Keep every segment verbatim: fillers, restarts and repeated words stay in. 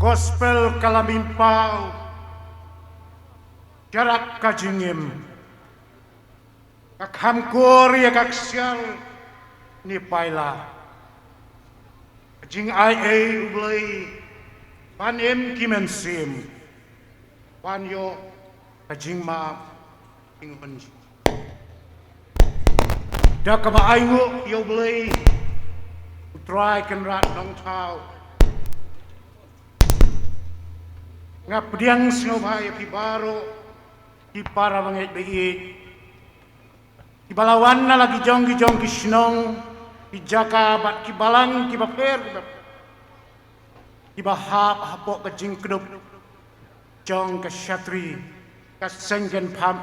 Gospel ka la mih paw sharak ka jingim. Ka kham kor ïa ka ksiar ne paila. Ka jingai ei U Blei ban im ki mynsiem, ban ïoh ka jingmap jinghun. Da kaba ainguh ïa U Blei U Trai Kynrad Nongthaw, nga pdiang sngewbha ïa phi baroh ki para bangeit baieit kiba la wan na la ki jong ki jong ki shnong, ki jaka bad ki balang kiba pher kiba pher, kiba hap hapoh ka jingkdup jong ka shatri, ka seng kynpham,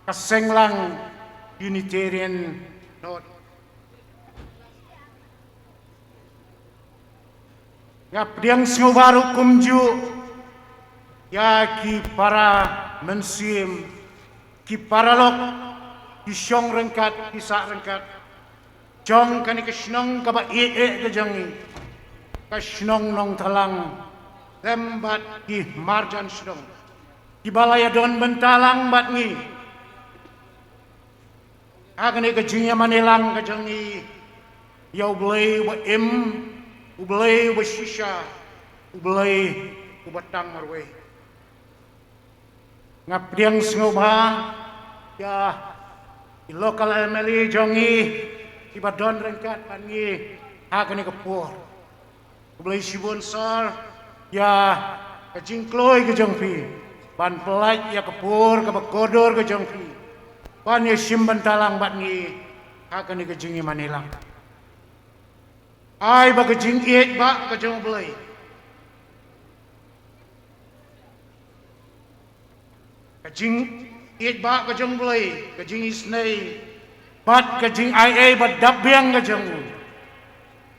ka seng lang Unitarian Synod. Nga pdiang sngewbha ruh kumjuh ïa ki para mynsiem, ki paralok, ki shong ryngkat, ki sah ryngkat jong kane ka shnong kaba ïeit eh ka jong ngi, ka shnong Nongthalang, lem bad ki marjan shnong kiba la ïadon bynta lang bad ngi ha kane ka jingïamane lang ka jong ngi ïa U Blei uba im, U Blei uba shisha, U Blei uba tang marwei. Nga pdiang sngewbha ïa i local M L A jong ngi kiba don ryngkat bad ngi ha kane ka por. U Blei shibun sir ïa ka jingkloi ka jong phi ban pyllait ïa ka por kaba kordor ka jong phi ban ïashim bynta lang bad ngi ha kane ka jingïamane lang. Ai ba ka jingïeit ba ka jong U Blei, ka jingïeit ba ka jong U Blei, ka jingisynei bad ka jingai ei ba dap biang ka jong u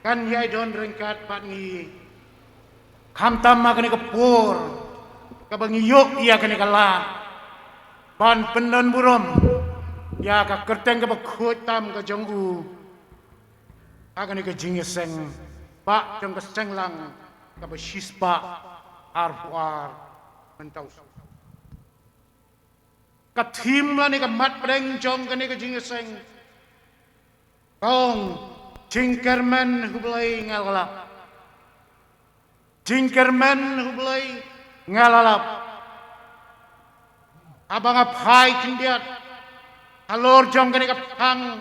kan ïai don ryngkat bad ngi, khamtam ha kane ka por kaba ngi ïoh ïa kane ka lad ban pyndon burom ïa ka kyrteng kaba khuid tam ka jong u ha kane ka jingïaseng ba jong ka seng lang kaba shispah arphew ar mynta u. Ka thim lane ka mat pdeng jong kane ka jingïaseng ka ong, jingkyrmen U Blei nga la lap. Jingkyrmen U Blei nga la lap. Haba nga phai khyndiat halor jong kane ka phang,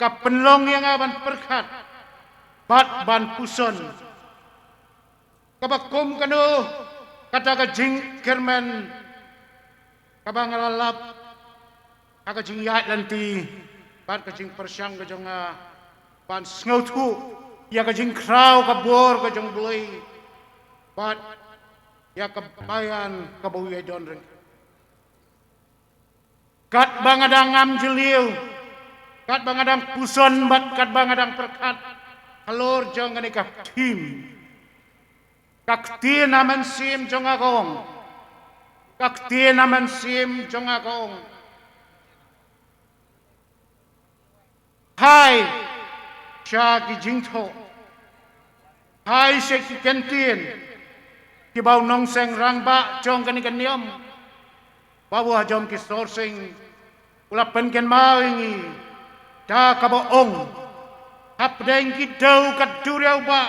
ka pynlong ïa nga ban pyrkhat bad ban puson kaba kum kano kata ka jingkyrmen kaba nga la lap ha ka jingïaid lynti bad ka jingpyrshang ka jong nga ban sngewthuh ïa ka jingkhraw ka bor ka jong U Blei bad ïa ka baïan kaba u ïai don ryngkat. Katba nga dang ngam jylliew, katba nga dang puson bad katba nga dang pyrkhat halor jong kane ka thim, ka ktien ha mynsiem jong nga ka ong, ka ktien ha mynsiem jong nga ka ong, hai sha ki jingthoh, hai sha ki kyntien kiba u nongseng rangbah jong kane ka niam ba u ha jong ki sorsing u la pynkynmaw ïa ngi da kaba ong, hapdeng ki dew ka duriaw ba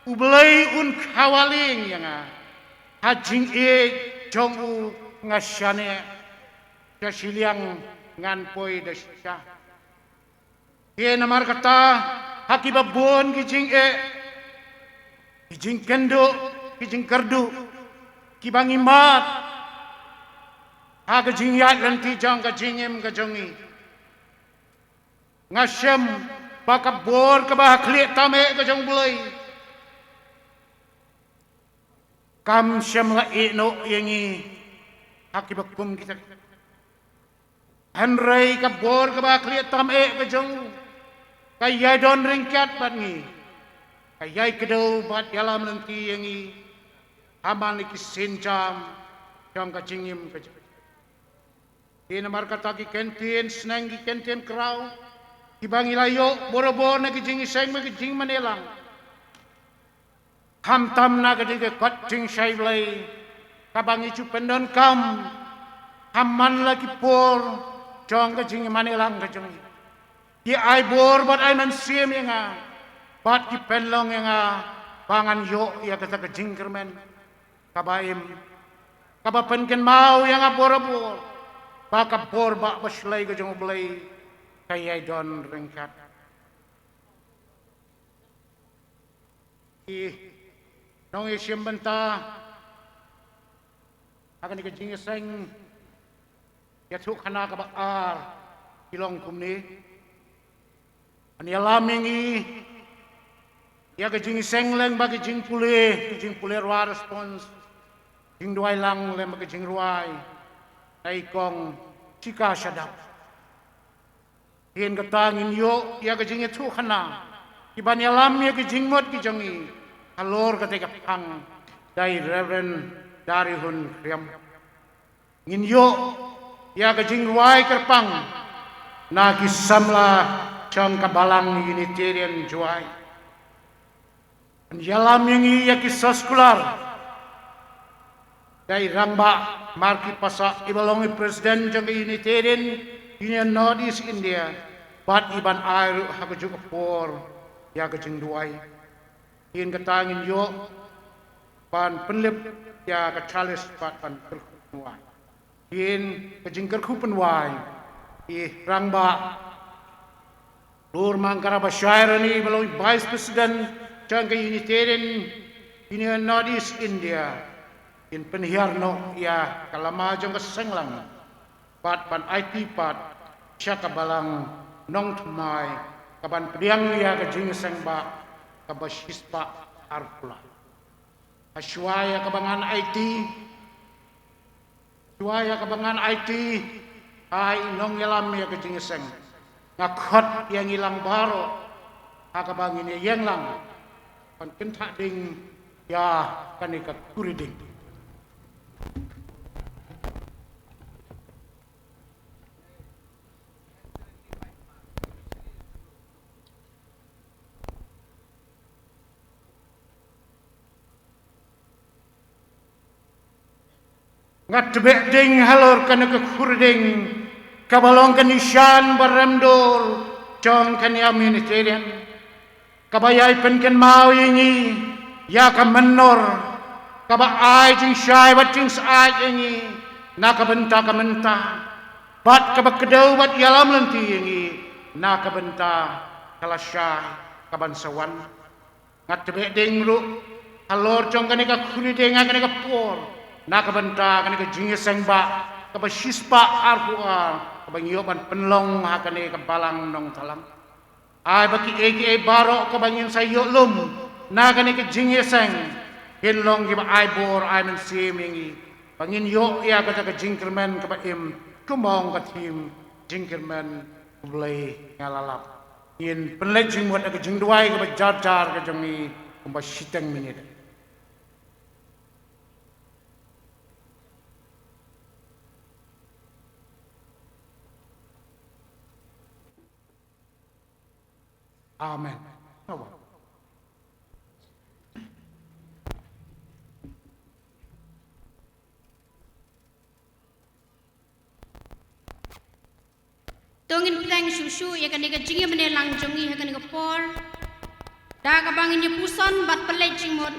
U Blei un khawa lieng ïa nga, ha jingïeit jong u nga shaniah, sha shiliang ngan poi da shisha. Te namar kata ha kiba bun ki jingeh, ki jingkynduh, ki jingkyrduh kiba ngi mad ha ka jingïaid lynti jong ka jingim ka jong ngi, nga shem ba ka bor kaba ha khlieh tam eh ka jong U Blei kam shym la ïehnoh ïa ngi ha kiba kum kita. Hynrei ka bor kaba ha khlieh tam eh ka jong u ka ïai don ryngkat bad ngi, ka ïai kdew bad ïalam lynti ïa ngi ha man la ki sienjam jong ka jingim ka jong. Te namar kata ki kyntien sneng, ki kyntien khraw kiba ngi la ïoh borabor na ki jingïaseng bad ki jingmane lang, Khamtam na ka jingkot jingshai Blei kaba ngi ju pyndonkam ha man la ki por jong ka jingïaman ïalang ka jong ngi. Ki ai bor bad ai mynsiem ïa nga bad ki pynlong ïa nga ba ngan ïoh ïa kata ka jingkyrmen kaba im, kaba pynkynmaw ïa nga barabor ba ka bor ba bashlei ka jong U Blei ka ïai don ryngkat. Ki nongïashim bynta ha kane ka jingïaseng ïathuhkhana kaba ar ki long kumne. Ban ïalam ïa ngi ïa ka jingïaseng lem bad ka jingpule, ka jingpule rwai response, jingduwai lang lem bad ka jingrwai na i kong Shika Shadap. Hynrei kata ngin ïoh ïa ka jingïathuhkhana kiban ïalam ïa ka jingmut ka jong ngi halor kata ka phang da i Reverend Darihun Riam. Ngin ïoh ïa ka jingrwai kyrpang na ki samla jong ka Balang Unitarian Jowai. Ban ïalam ïa ngi ïa ki soskular da i Rangbah Marki Passah iba long i President jong ka Unitarian Union North East India bad iban ai ruh ha kajuh ka por ïa ka jingduwai. Hynrei kata ngin ïoh ban pynlip ïa ka chalice bad ban kyrkhu pynwai. Hynrei ka jingkyrkhu pynwai i Rangbah Lur Mangkara Bashairani ba long Vice President jong ka Unitarian Union North East India, in pynhiar noh ïa ka lama jong ka seng lang bad ban aiti pat sha ka Balang Nongthymmai kaban pdiang ïa ka jingïaseng ba kaba shispah arphew lai. Hashwa ïa kaba ngan aiti, hashwa ïa kaba ngan aiti ha i nongïalam ïa ka jingïaseng, nga khot ïa ngi lang baroh ha kaba ngin ïeng lang ban kynthah ding ïa kane ka khuri ding. Nga tbeh ding halor kane ka khuri ding kaba long ka nishan ba remdur jong ka niam Unitarian, kaba ïai pynkynmaw ïa ngi ïa ka mynnor, kaba ai jingshai bad jingsyaid ïa ngi na ka bynta ka mynta, bad kaba kdew bad ïalam lynti ïa ngi na ka bynta ka lashai kaban sa wan. Nga tbeh ding ruh halor jong kane ka khuri ding ha kane ka por na ka bynta kane ka jingïaseng ba kaba shispah arphew ar kaba ngi ïoh ban pynlong ha kane ka Balang Nongthalang. Ai ba kiei kiei baroh kaba ngin sa ïoh lum na kane ka jingïaseng, kin long kiba ai bor ai mynsiem ïa ngi ba ngin ïoh ïa kata ka jingkyrmen kaba im, kumba ong ka thim, jingkyrmen U Blei nga la lap. Ngin pynleit jingmut ha ka jingduwai kaba jar jar ka jong ngi kumba shiteng minit. Amen. To ngin pdiang shuh shuh ïa kane ka jingïalam lang jong ngi ha kane ka por da kaba ngin ïa puson bad pynleit jingmut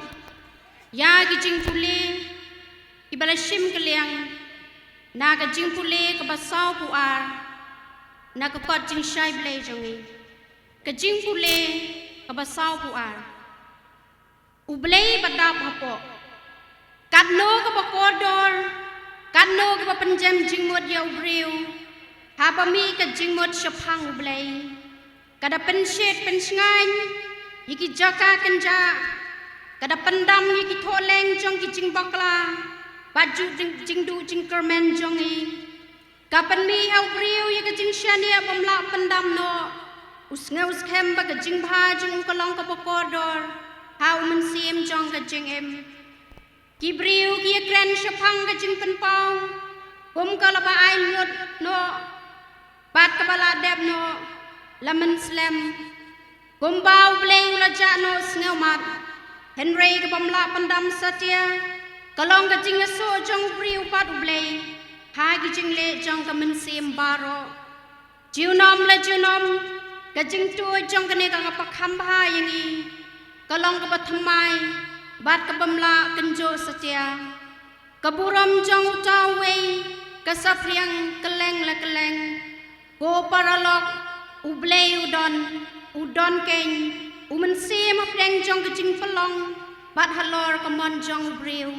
ïa ki jingpule kiba la shim kylliang na ka jingpule kaba sawphew ar na ka kot jingshai Blei jong ngi. Ka jingpule kaba sawphew ar. U Blei ba dap hapoh. Katno kaba kordor, katno kaba pynjem jingmut ïa u briew haba mih ka jingmut shaphang U Blei. Ka da pynshit pynshngaiñ ïa ki jaka kynjah, ka da pyndam ïa ki thohleng jong ki jingbakla bad ju jing, jingduh jingkyrmen jong ngi. Ka pynmih ha u briew ïa ka jingshaniah bym lah pyndam noh, u sngew skhem ba ka jingbha jong u ka long kaba kordor ha u mynsiem jong ka jingim. Ki briew ki ïakren shaphang ka jingpynpaw kum ka la ba ai lut noh bad kaba la dep noh la mynslem. Kumba U Blei u la jah noh sngewmat, Hynrei ka bym lah pyndam satia ka long ka jingïasoh jong u briew bad U Blei ha ki jingleh jong ka mynsiem baroh. Junom la junom, ka jingtuid jong kane ka kaba kham bha ïa ngi ka long kaba thymmai bad ka bym lah kynjoh satia. Ka burom jong uta uwei ka saphriang kylleng la kylleng. Ko paralok, U Blei u don, u don keiñ, u mynsiem hapdeng jong ka jingpynlong bad halor ka mon jong u briew.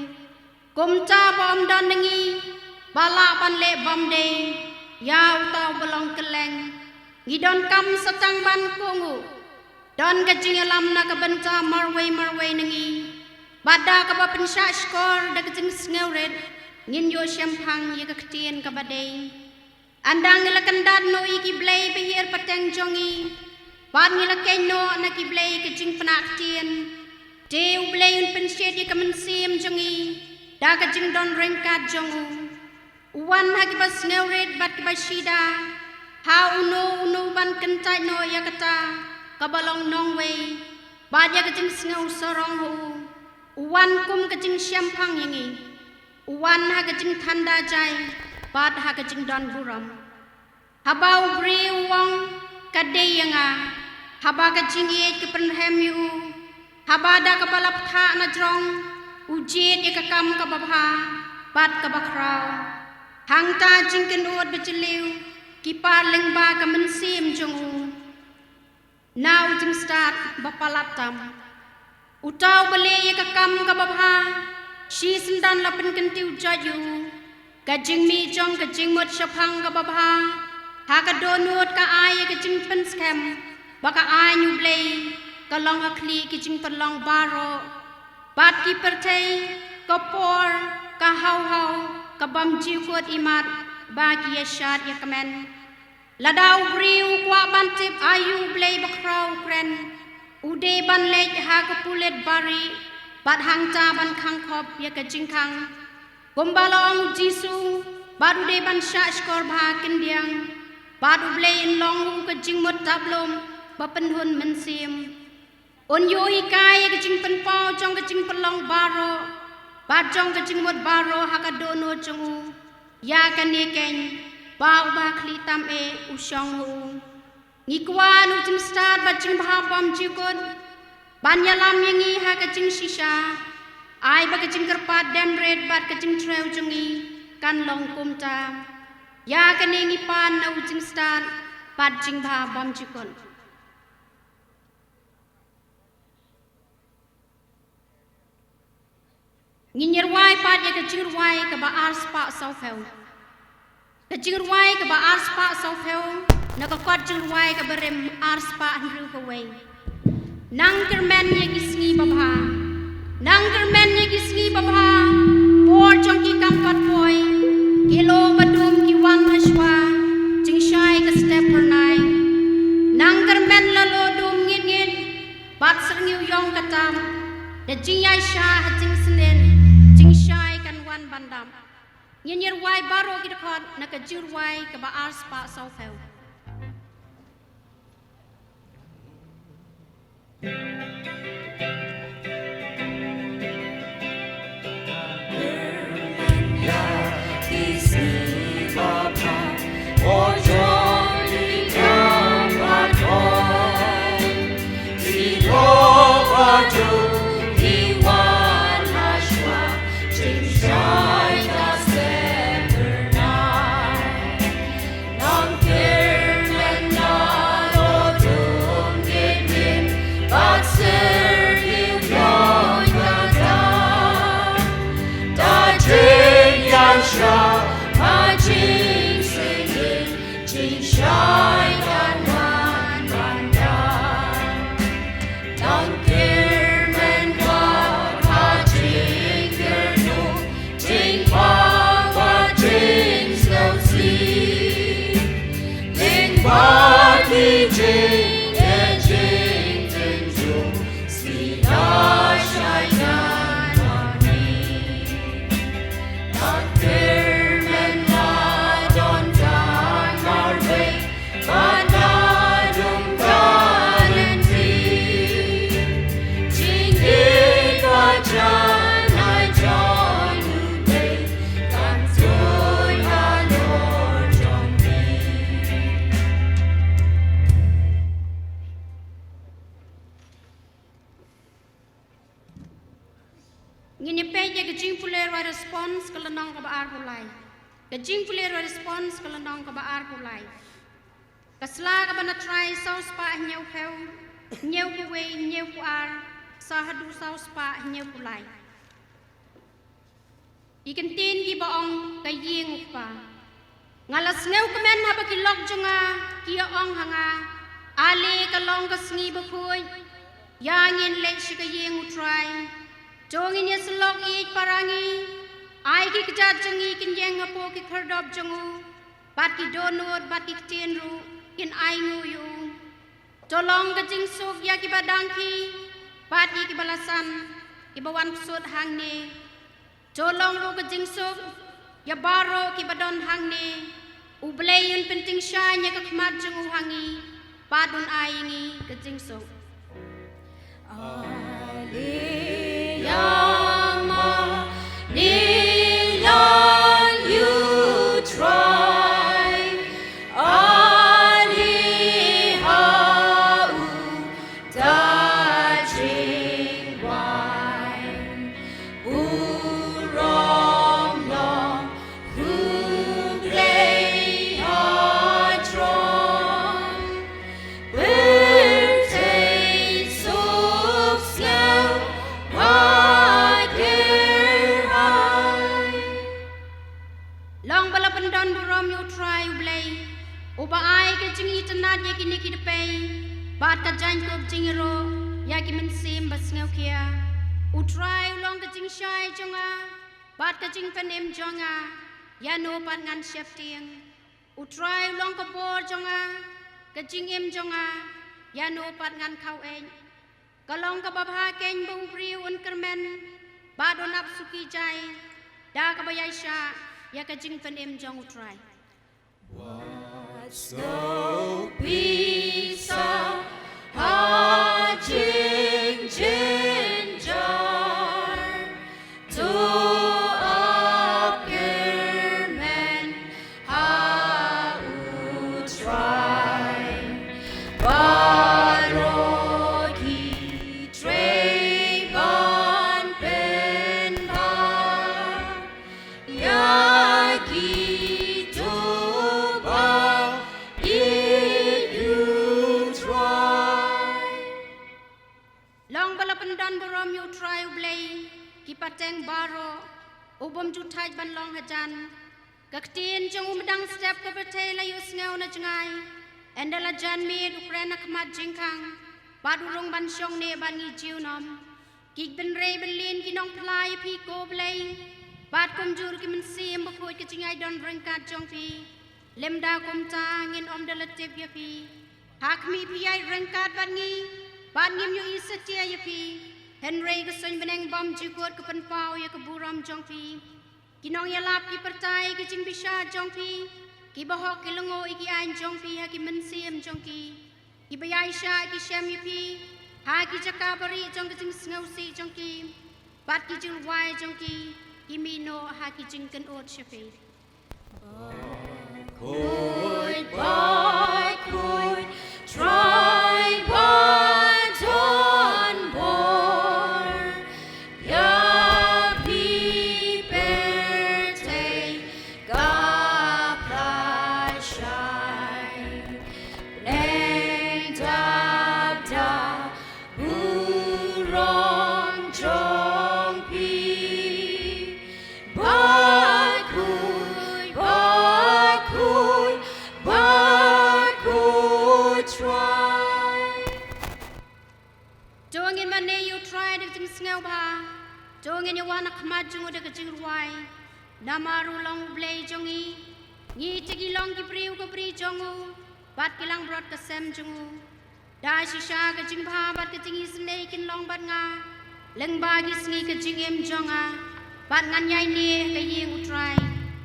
Kumta ba ym don na ngi ba lah ban leh bym dei ïa uta uba long kylleng. Ngi donkam sa tang ban kohnguh. Don ka jingïalam na ka bynta marwei marwei na ngi. Bad da kaba pynshah shkor da ka jingsngewrit, ngin ïoh shemphang ïa ka ktien kaba dei. Ynda ngi la kyndat noh ïa ki blei bahiar pateng jong ngi, bad ngi la keiñ noh na ki blei ka jingpynah ktien, te U Blei un pynshit ïa ka mynsiem jong ngi da ka jingdon ryngkat jong u. U wan ha kiba sngewrit bad kiba shida, ha uno uno ban kyntait noh ïa kata kaba long nongwei bad ïa ka jingsngew sarong ha u. U wan kum ka jingshemphang ïa ngi. U wan ha ka jingthanda jai bad ha ka jingdon burom. Haba u briew u ong, ka dei ïa nga, haba ka jingïeit ka pynrhem ïa u, haba da kaba la pynthah na jrong u jied ïa ka kam kaba bha bad kaba khraw, hangta jingkynnoh ba jylliew ki par lyngba ka mynsiem jong u. Na u jingstad ba palat tam, uta uba leh ïa ka kam kaba bha, shisyndon la pynkyntiew jait ïa u. Ka jingmih jong ka jingmut shaphang kaba bha ha ka dohnud ka ai ïa ka jingpynskhem ba ka aiñ U Blei ka long ha khlieh ki jingpynlong baroh. Bad ki pyrthei, ka por, ka haw haw, ka bym ju kut imat ba ki ïa shad ïa kmen. Lada u briew u kwah ban tip aïu U Blei bakhraw u kren, u dei ban leit ha ka pulit bari bad hangta ban khang khop ïa ka jingkhang. Kumba la ong u Jisu, bad u dei ban shah shkor bha khyndiat, bad U Blei un long u ka jingmut tablum ba pynhun mynsiem. Un ïoh hikai ïa ka jingpynpaw jong ka jingpynlong baroh bad jong ka jingmut baroh ha ka dohnud jong u. Ïa kane keiñ, ba uba khlieh tam eh u shong ha u. Ngi kwah na u jingstad bad jingbha bymjukut ban ïalam ïa ngi ha ka jingshisha. Ai ba ka jingkyrpad dem rit bad ka jingtrew jong ngi kan long kumta. Ïa kane ngi pan na u jingstad bad jingbha bymjukut. Ngin ïa rwai pat ïa ka jingrwai kaba ar spah sawphew. Ka jingrwai kaba ar spah sawphew, na ka kot jingrwai kaba rim ar spah hynriew kawei. Nang kyrmen ïa ki sngi babha. Nang kyrmen ïa ki sngi babha. Por jong ki kam pat poi. Ki lo ba dum ki wan ha shuwa. Jingshai ka step phyrnai. Nang kyrmen la lo dum ngit ngit. Bad syrngiew ïong ka tam, da jingïaishah ha jingsynei, jingshai kan wan ban dap. Ngin ïa rwai baroh ki dkhot na ka jingrwai kaba ar spah sawphew. Response ka lynnong kaba arphew lai. Ka jingpule ruh response ka lynnong kaba arphew lai. Ka sla kaba na trai saw spah hynñiew phew, hynñiew phew wei, hynñiew phew ar, sa haduh saw spah hynñiew phew lai. Ki kyntien kiba ong ka ïing u kpa. Nga la sngewkmen haba ki lok jong nga ki ïa ong ha nga, ale ka long ka sngi bakhuid, ïa ngin leit sha ka ïing u Trai. To ngin ïa syllok ïeit para ngi, ai ki kjat jong ngi kin ïeng hapoh ki khyrdop jong u, bad ki dohnud bad ki ktien ruh kin ai nguh ïa u. To long ka jingsuk ïa kiba dang khih, bad ïa kiba la san, kiba wan bsut hangne. To long ruh ka jingsuk ïa baroh kiba don hangne. U Blei un pyntyngshaiñ ïa ka khmat jong u ha ngi, bad un ai ïa ngi ka jingsuk. Ale ïa ma ne ïa u Trai, ale ha u da jingwai. Burom long U Blei ha throne. Pyrthei suk sngewbha kyrhai. Long ba la pyndon burom ïa u Trai U Blei, uba ai ka jingitynnad ïa kine ki dpei, bad ka jaiñkup jingïaroh ïa ki mynsiem ba sngewkhia. U Trai u long ka jingshai jong nga, bad ka jingpynim jong nga, ïano pat ngan sheptieng. U Trai u long ka bor jong nga, ka jingim jong nga, ïano pat ngan khaw eit. Ka long kaba bha keiñ ba u briew un kyrmen, bad un ap suki jai, da kaba ïaishah ïa ka jingpynim jong u Trai. Wat sngewbha sa ha jingjynjar, to ap kyrmen ha u Trai. Baroh ki trei ban pynbha ïa kito ba ïeit u Trai. Long ba la pyndon burom ïa u Trai U Blei, ki pateng baroh, u bym ju thait ban long hajan. Ka ktien jong u mynta step ka pyrthei la ïohsngew na jngai. Ynda la jan miet u kren ha khmat jingkhang, bad u rung ban shong ne ban ngi junom. Ki bynrei bynlien ki nongphla ïa phi ko Blei, bad kumjuh ki mynsiem bakhuid ka jingai don ryngkat jong phi. Lymda kumta ngin ym da la tip ïa phi. Ha khmih phi ïaid ryngkat bad ngi, bad ngim ïohi satia ïa phi. Hynrei ka suiñ bneng bymjukut ka pynpaw ïa ka burom jong phi. Ki nongïalap ki pyrta ïa ki jingbishar jong phi, ki bahok ki lyngngoh ïa ki aiñ jong phi ha ki mynsiem jong ki. Ki ba ïaishah ki shem ïa phi ha ki jaka barieh jong ki jingsngewsih jong ki, bad ki jingrwai jong ki ki mih noh ha ki jingkynnoh sha phi. Khuid, ba khuid, Trai ba don bor, ïa phi pyrthei ka pynshai. Bneng dap da burom jong phi. Ba khuid, ba khuid, ba khuid Trai. To ngin mane ïa u Trai da ka jingsngewbha. To ngin ïa wan ha khmat jong u da ka jingrwai. Namar u long u Blei jong ngi. Ngi te ki long ki briew ka bri jong u, bad ki langbrot ka sem jong u. Da shisha ka jingbha bad ka jingisynei kin long bad nga lyngba ki sngi ka jingim jong nga, bad ngan ïai ne ha ka ïing u Trai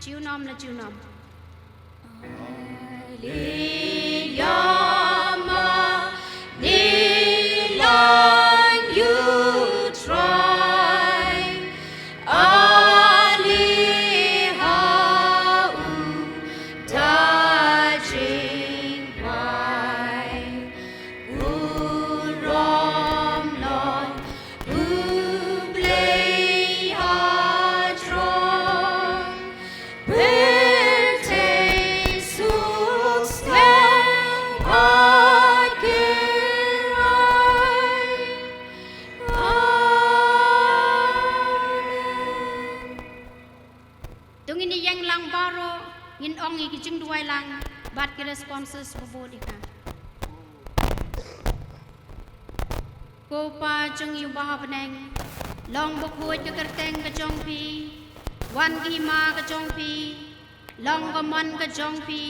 junom la junom. Ale ïa ma ne lang ïa u Trai, ale ha u da jingkwai. Burom long U Blei ha throne. jingduwai lang bad ki responses ba bud ïa ka. Ko Pa jong ngi uba ha bneng, long bakhuid ka kyrteng ka jong phi, wan ka hima ka jong phi, long ka mon ka jong phi,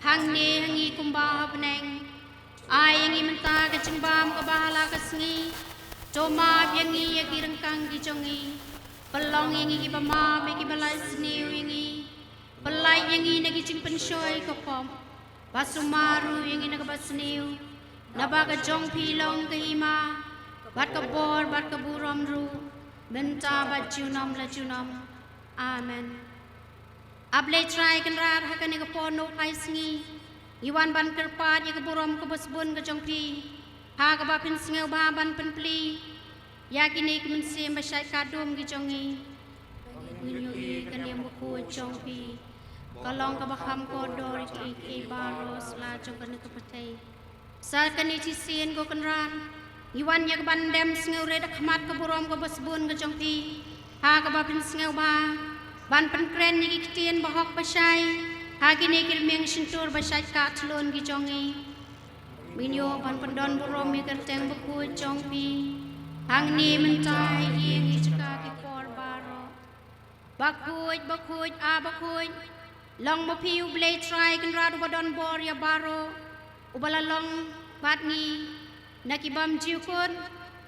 hangne ha ngi kumba ha bneng. Ai ïa ngi mynta ka jingbam kaba ha la ka sngi. To map ïa ngi ïa ki ryngkang ki jong ngi. Pynlong ïa ngi kiba map ïa kiba lait sniew ïa ngi. Pynlait ïa ngi na ki jingpynshoi ka pop. Bad sumar ruh ïa ngi na kaba sniew. Naba ka jong phi long ka hima, bad ka bor, bad ka burom ruh, mynta bad junom la junom. Amen. A Blei Trai Kynrad, ha kane ka por nohphai sngi, ngi wan ban kyrpad ïa ka burom kaba sbun ka jong phi, ha kaba phin sngewbha ban pynplie ïa kine ki mynsiem ba shait ka dum ki jong ngi. Ngi ïohi ka niam bakhuid jong phi ka long kaba kham kordor ïa kiei kiei baroh sla jong kane ka pyrthei. Sa kane shisien ko Kynrad, ngi wan ïa ka ban dem sngewrit ha khmat ka burom kaba sbun ka jong phi, ha kaba phin sngewbha ban pynkren ïa ki ktien ba hok ba shai ha kine ki rmiang shyntur ba shait ka thlun ki jong ngi. Ngin ïoh ban pyndon burom ïa ka kyrteng bakhuid jong phi, hangne mynta, ha ïing, ha jaka, ki por baroh. Bakhuid, bakhuid, a bakhuid, long ma phi U Blei Trai Kynrad uba don bor ïa baroh, uba la long bad ngi na ki bymjukut,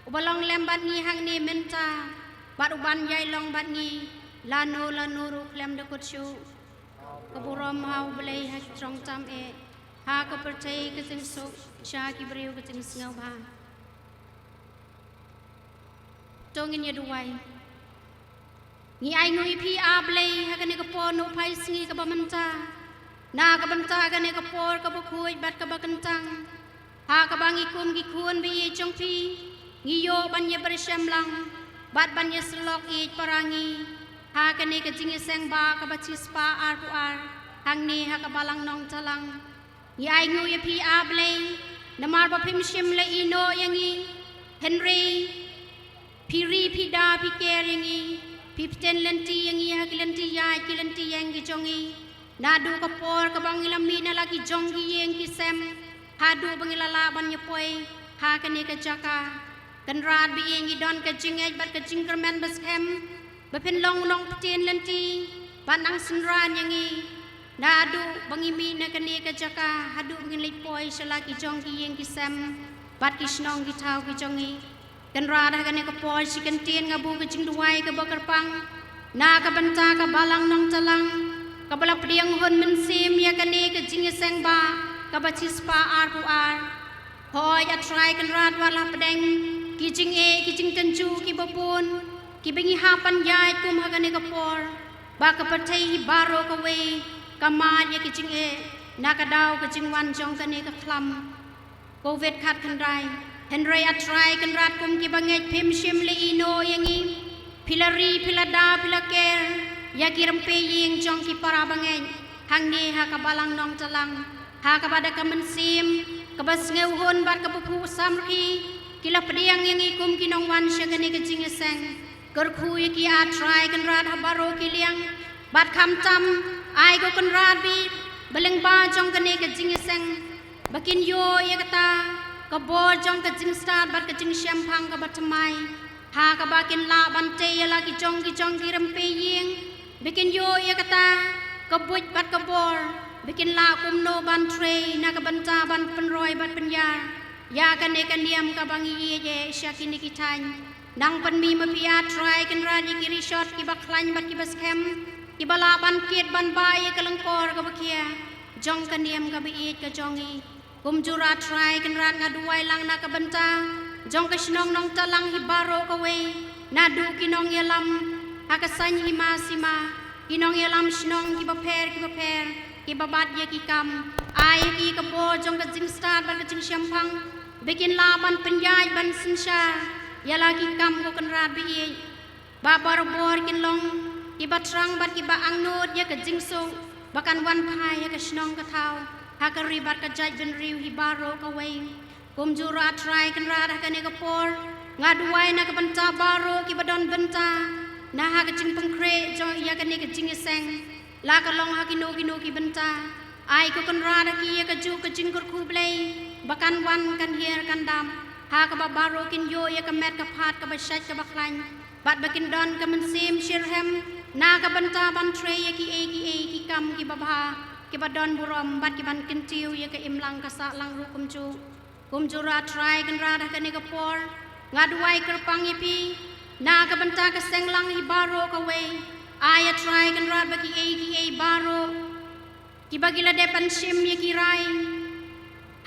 uba long lem bad ngi hangne mynta, bad uban ïai long bad ngi lano lano ruh khlem da kut shuh. Ka burom ha U Blei ha ki trong tam eh, ha ka pyrthei ka jingsuk, sha ki briew ka jingsngewbha. To ngin ïa duwai. Ngi ainguh ïa phi, A Blei, ha kane ka por nohphai sngi kaba mynta, na ka bynta kane ka por kaba khuid bad kaba kyntang, ha kaba ngi kum ki khun ba ïeit jong phi ngi ïoh ban ïa byrshemlang bad ban ïa sylok ïeit para ngi ha kane ka jingïaseng ba kaba chispah arphew ar, hangne ha ka Balang Nongtalang. Ngi ainguh ïa phi, A Blei, namar ba phim shym la ïehnoh ïa ngi, hynrei phi ri, phi da, phi ker ïa ngi, phi btin lynti ïa ngi ha ki lynti ïaid ki lynti ïeng ki jong ngi. Naduh ka por kaba ngi la mih na la ki jong ki ïing ki sem, haduh ba ngi la lah ban ïa poi ha kane ka jaka. Kynrad ba ïeit, ngi don ka jingngeit bad ka jingkyrmen ba skhem ba phin long u nongptin lynti bad nang synran ïa ngi, naduh ba ngi mih na kane ka jaka haduh ba ngin leit poi sha la ki jong ki ïing ki sem bad ki shnong ki thaw ki jong ngi. Kynrad, ha kane ka por shi kyntien nga buh ka jingduwai kaba kyrpang na ka bynta ka Balang Nongtalang, kaba la pdiang hun mynsiem ïa kane ka jingïaseng ba kaba chispah arphew ar. Hooid, A Trai Kynrad, wat la pdeng ki jingeh, ki jingtynjuh kiba bun kiba ngi hap ban ïaid kum ha kane ka por, ba ka pyrthei hi baroh kawei ka mad ïa ki jingeh na ka daw ka jingwan jong kane ka khlam Covid khatkhyndai. Hynrei A Trai Kynrad, kum kiba ngeit phim shym la ïehnoh ïa ngi. Phi la ri, phi la da, phi la ker ïa ki rympei ïing jong ki para bangeit hangne ha ka Balang Nongtalang, ha kaba da ka mynsiem kaba sngewhun bad kaba phuh samrkhie ki la pdiang ïa ngi kum ki nongwan sha kane ka jingïaseng. Kyrkhu ïa ki, A Trai Kynrad, ha baroh ki liang, bad khamtam ai, ko Kynrad, ba ïeit, ba lyngba jong kane ka jingïaseng ba kin ïoh ïa kata ka bor jong ka jingstad bad ka jingshemphang kaba thymmai, ha kaba kin lah ban tei ïa la ki jong ki jong ki rympei ïing, ba kin ïoh ïa kata ka buit bad ka bor, ba kin lah kumno ban trei na ka bynta ban pynroi bad pynïar ïa kane ka niam kaba ngi ïeit eh sha kine ki thaiñ. Nang pynmih ma phi, A Trai Kynrad, ïa ki rishot kiba khlaiñ bad kiba skhem, kiba lah ban kit ban bah ïa ka lyngkor kaba khia jong ka niam kaba ïeit ka jong ngi. Kumjuh ruh, A Trai Kynrad, nga duwai lang na ka bynta jong ka shnong Nongtalang hi baroh kawei, naduh ki nongïalam ha ka saiñ hima sima, ki nongïalam shnong kiba pher kiba pher, kiba bat ïa ki kam. Ai ïa ki ka bor jong ka jingstad bad ka jingshemphang, ba kin lah ban pynïaid ban synshar ïa la ki kam, ko Kynrad ba ïeit, ba barabor kin long kiba thrang bad kiba angnud ïa ka jingsuk ba kan wan phai ha ka shnong ka thaw, ha ka ri bad ka jaitbynriew hi baroh kawei. Kumjuh ruh, A Trai Kynrad, ha kane ka por nga duwai na ka bynta baroh kiba don bynta na ha ka jingpynkhreh jong ïa kane ka jingïaseng. La ka long ha kino kino ki bynta. Ai ko Kynrad ha ki ïa ka juk ka jingkyrkhu Blei ba kan wan kan hiar kan dap, ha kaba baroh kin ïoh ïa ka met ka phad kaba shait kaba khlaiñ, bad ba kin don ka mynsiem shitrhem na ka bynta ban trei ïa kiei kiei ki kam kiba bha, kiba don burom, bad ki ban kyntiew ïa ka imlang ka sahlang ruh kumjuh. Kumjuh ruh A Trai Kynrad ha kane ka por nga duwai kyrpang ïa phi na ka bynta ka seng lang hi baroh kawei. Ai A Trai Kynrad ba kiei kiei baroh kiba ki la dep ban shim ïa ki rai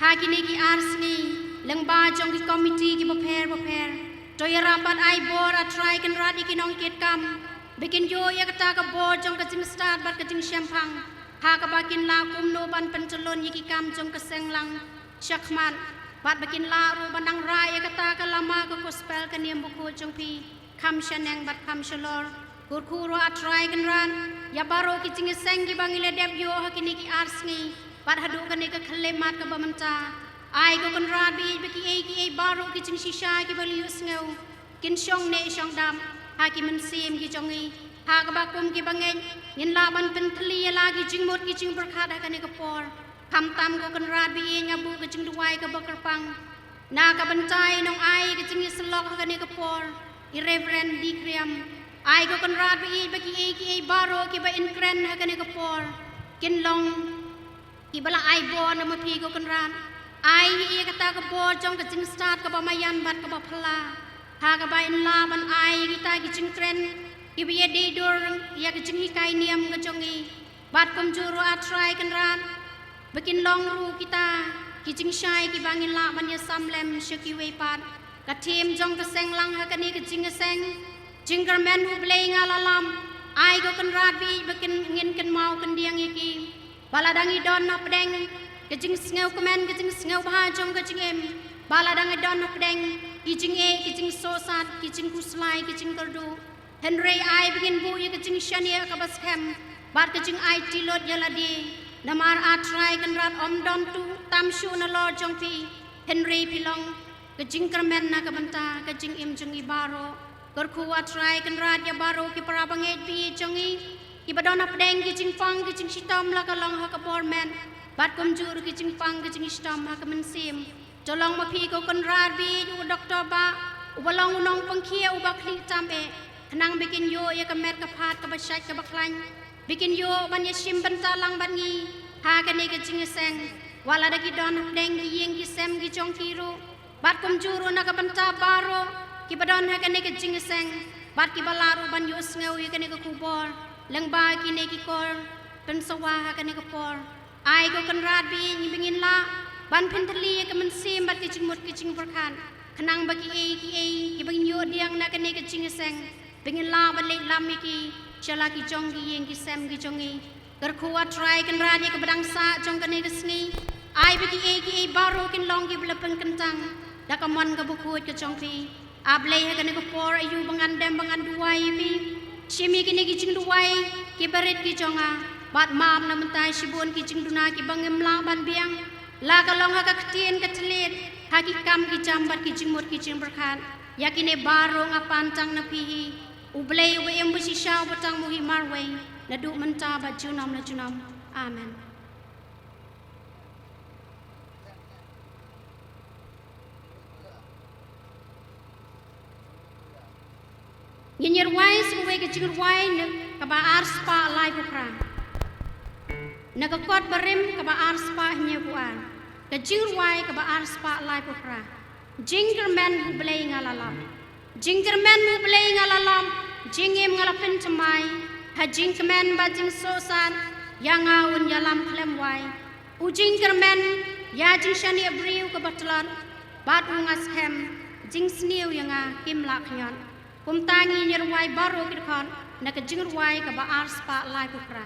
ha kine ki ar sngi lyngba jong ki komiti kiba pher bapher, to ïarap bad ai bor A Trai Kynrad ïa ki nongkitkam ba kin ïoh ïa kata ka bor jong ka jingstad bad ka jingshemphang, ha kaba kin lah kumno ban pyntylun ïa ki kam jong ka seng lang shakhmat, bad ba kin lah ruh ban nang rah ïa kata ka lama ka gospel ka niam bakhuid jong phi kham shaneng bad kham shalor. Kyrkhu ruh A Trai Kynrad ïa baroh ki jingïaseng kiba ngi la dep ïoh ha kine ki ar sngi bad haduh kane ka khyllipmat kaba mynta. Ai ko Kynrad ba ïeit ba kiei kiei baroh ki jingshisha kiba la ïohsngew kin shong neh shong dap ha ki mynsiem ki jong ngi, ha kaba kum kiba ngeit ngin lah ban pynthylli ïa la ki jingmut ki jingpyrkhat ha kane ka por. Khamtam ko Kynrad ba ïeit nga buh ka jingduwai kaba kyrpang na ka bynta i nongai ka jingïasyllok ha kane ka por, i Reverend D Kriam. Ai ko Kynrad ba ïeit ba kiei kiei baroh kiba in kren ha kane ka por kin long kiba la ai bor na ma phi ko Kynrad. Ai ïa kata ka bor jong ka jingstad kaba maïan bad kaba phylla, ha kaba in lah ban ai ïa kita ki jingkren kiba ïadei dur ïa ka jinghikai niam ka jong ngi. Bad kumjuh ruh A Trai Kynrad ba kin long ruh kita ki jingshai kiba ngin lah ban ïasam lem sha kiwei pat. Ka thim jong ka seng lang ha kane ka jingïaseng, Jingkyrmen U Blei nga la lap. Ai ko Kynrad ba ïeit ba kin ngin kynmaw kyndiang ïa ki ba la dang i don hapdeng ka jingsngew kmen ka jingsngew bha jong ka jingim, ba la dang i don hapdeng ki jingeh ki jingsohsat ki jingkhuslai ki jingkyrduh. Hynrei ai ba ngin buh ïa ka jingshaniah kaba skhem bad ka jingaiti lut ïa lade. Namar A Trai Kynrad ym don tu tam shuh nalor jong phi, hynrei phi long ka jingkyrmen na ka bynta ka jingim jong ngi baroh. Kyrkhu A Trai Kynrad ïa baroh ki para bangeit ba ïeit jong ngi kiba don hapdeng ki jingpang ki jingshitom la ka long ha ka bor met bad kumjuh ruh ki jingpang ki jingshitom ha ka mynsiem. To long ma phi ko Kynrad ba ïeit u doktor ba uba long u nongpynkhiah uba khlieh tam eh, khnang ba kin ïoh ïa ka met ka phad kaba shait kaba khlaiñ, ba kin ïoh ban ïashim bynta lang bad ngi ha kane ka jingïaseng. Wat la da ki don hapdeng ki ïing ki sem ki jong ki ruh bad kumjuh ruh na ka bynta baroh kiba don ha kane ka jingïaseng bad kiba lah ruh ban ïohsngew ïa kane ka khubor lyngba kine ki kor pynsawa ha kane ka por. Ai ko Kynrad ba ïeit ba ngin lah ban pynthylli ïa ka mynsiem bad ka jingmut ka jingpyrkhat, khnang ba kiei kiei kiba ngin ïoh diang na kane ka jingïaseng ba ngin lah ban leit lam ïa ki sha la ki jong ki ïing ki sem ki jong ngi. Kyrkhu A Trai Kynrad ïa kaba dang sah jong kane ka sngi. Ai ba kiei kiei baroh kin long kiba la pynkyntang da ka mon kaba khuid ka jong phi. A Blei ha kane ka por aïu ba ngan dem ba ngan duwai ïa phi. Shim ïa kine ki jingduwai kiba rit ki jong nga bad map na mynta shibun ki jingduna kiba ngim lah ban biang, la ka long ha ka ktien ka thylliej, ha ki kam ki jam bad ki jingmut ki jingpyrkhat. Ïa kine baroh nga pan tang na phi hi. U Blei uba im ba shisha uba tang muhi marwei naduh mynta bad junom la junom. Amen. Ngin ïa rwai sa kawei ka jingrwai na kaba ar spah lai phew phra. Na ka kot barim kaba ar spah hynñiew phew ar. Ka jingrwai kaba ar spah lai phew phra. Jingkyrmen U Blei nga la lap. Jingkyrmen U Blei nga la lap, jingim nga la pynthymmai, ha jingkmen bad jingsohsat, ïa nga un ïalam khlem wai. U jingkyrmen, ïa jingshaniah briew kaba tlot, bad u nga skhem, jingsniew ïa nga kim lah khñiot. Kumta ngin ïa rwai baroh ki dkhot, na ka jingrwai kaba ar spah lai phew phra.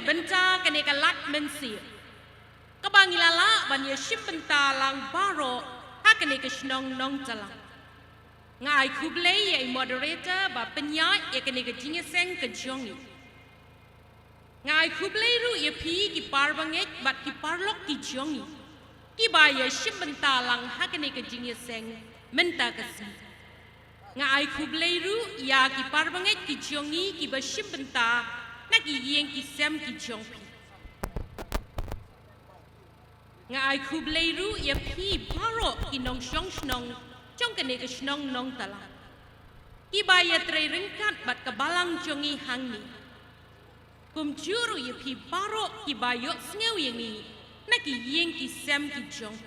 bynta kane ka lad mynsiem kaba ngi la lah ban ïashim bynta lang baroh ha kane ka shnong Nongtlang. Nga ai khublei ïa i moderator ba pynïaid ïa kane ka jingïaseng ka jong ngi. Nga ai khublei ruh ïa phi ki parabangeit bad ki paralok ki jong ngi kiba ïashim bynta lang ha kane ka jingïaseng mynta ka sngi. Nga ai khublei ruh ïa ki parabangeit ki jong ngi kiba shim bynta na ki ïing ki sem ki jong phi. Nga ai khublei ruh ïa phi baroh ki nongshong shnong jong kane ka shnong Nongtlang kiba ïatrei ryngkat bad ka balang jong ngi hangne. Kumjuh ruh ïa phi baroh kiba ïohsngew ïa ngi na ki ïing ki sem ki jong.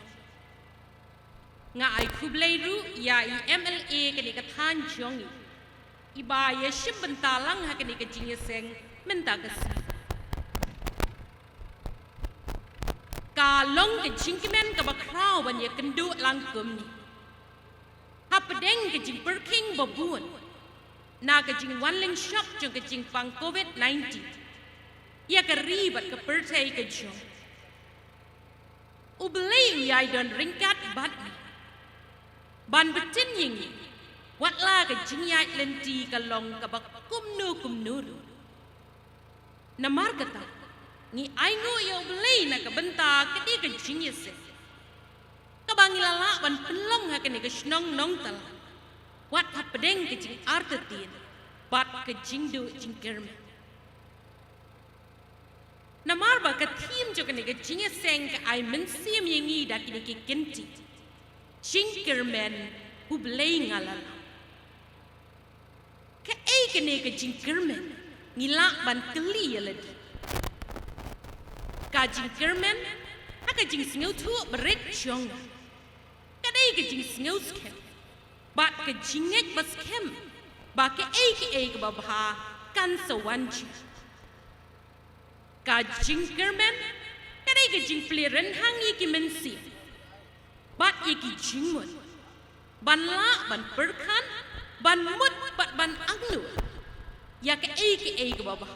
Nga ai khublei ruh ïa i M L A kane ka thaiñ jong ngi iba ïashim bynta lang ha kane ka jingïaseng mynta ka sngi. Ka long ka jingkmen kaba khraw ban ïakynduh lang kumne hapdeng ka jingpyrkhing ba bun na ka jingwan lyngshop jong ka jingpang covid nineteen ïa ka ri bad ka pyrthei ka jong. U Blei u ïai don ryngkat bad ngi ban btin ïa ngi wat la ka jingïaid lynti ka long kaba kumno kumno ruh. Namar kata ngi ainguh ïa U Blei na ka bynta kane ka jingïaseng kaba ngi la lah ban pynlong ha kane ka shnong Nongtlang wat hapdeng ka jingartatien bad ka jingduh jingkyrmen. Namar ba ka theme jong kane ka jingïaseng ka ai mynsiem ïa ngi da kine ki kynti. Jingkyrmen U Blei nga la lah. Kaei kane ka jingkyrmen? Ngi lah ban kylli ïa lade. Ka jingkyrmen ha ka jingsngewthuh barit jong nga ka dei ka jingsngewskhem bad ka jingngeit baskhem ba kaei kaei kaba bha kan sa wan jia. Ka jingkyrmen ka dei ka jingplie rynhang ïa ki mynsiem bad ïa ki jingmut ban lah ban pyrkhat, ban mut bad ban angnud ïa kaei kaei kaba bha.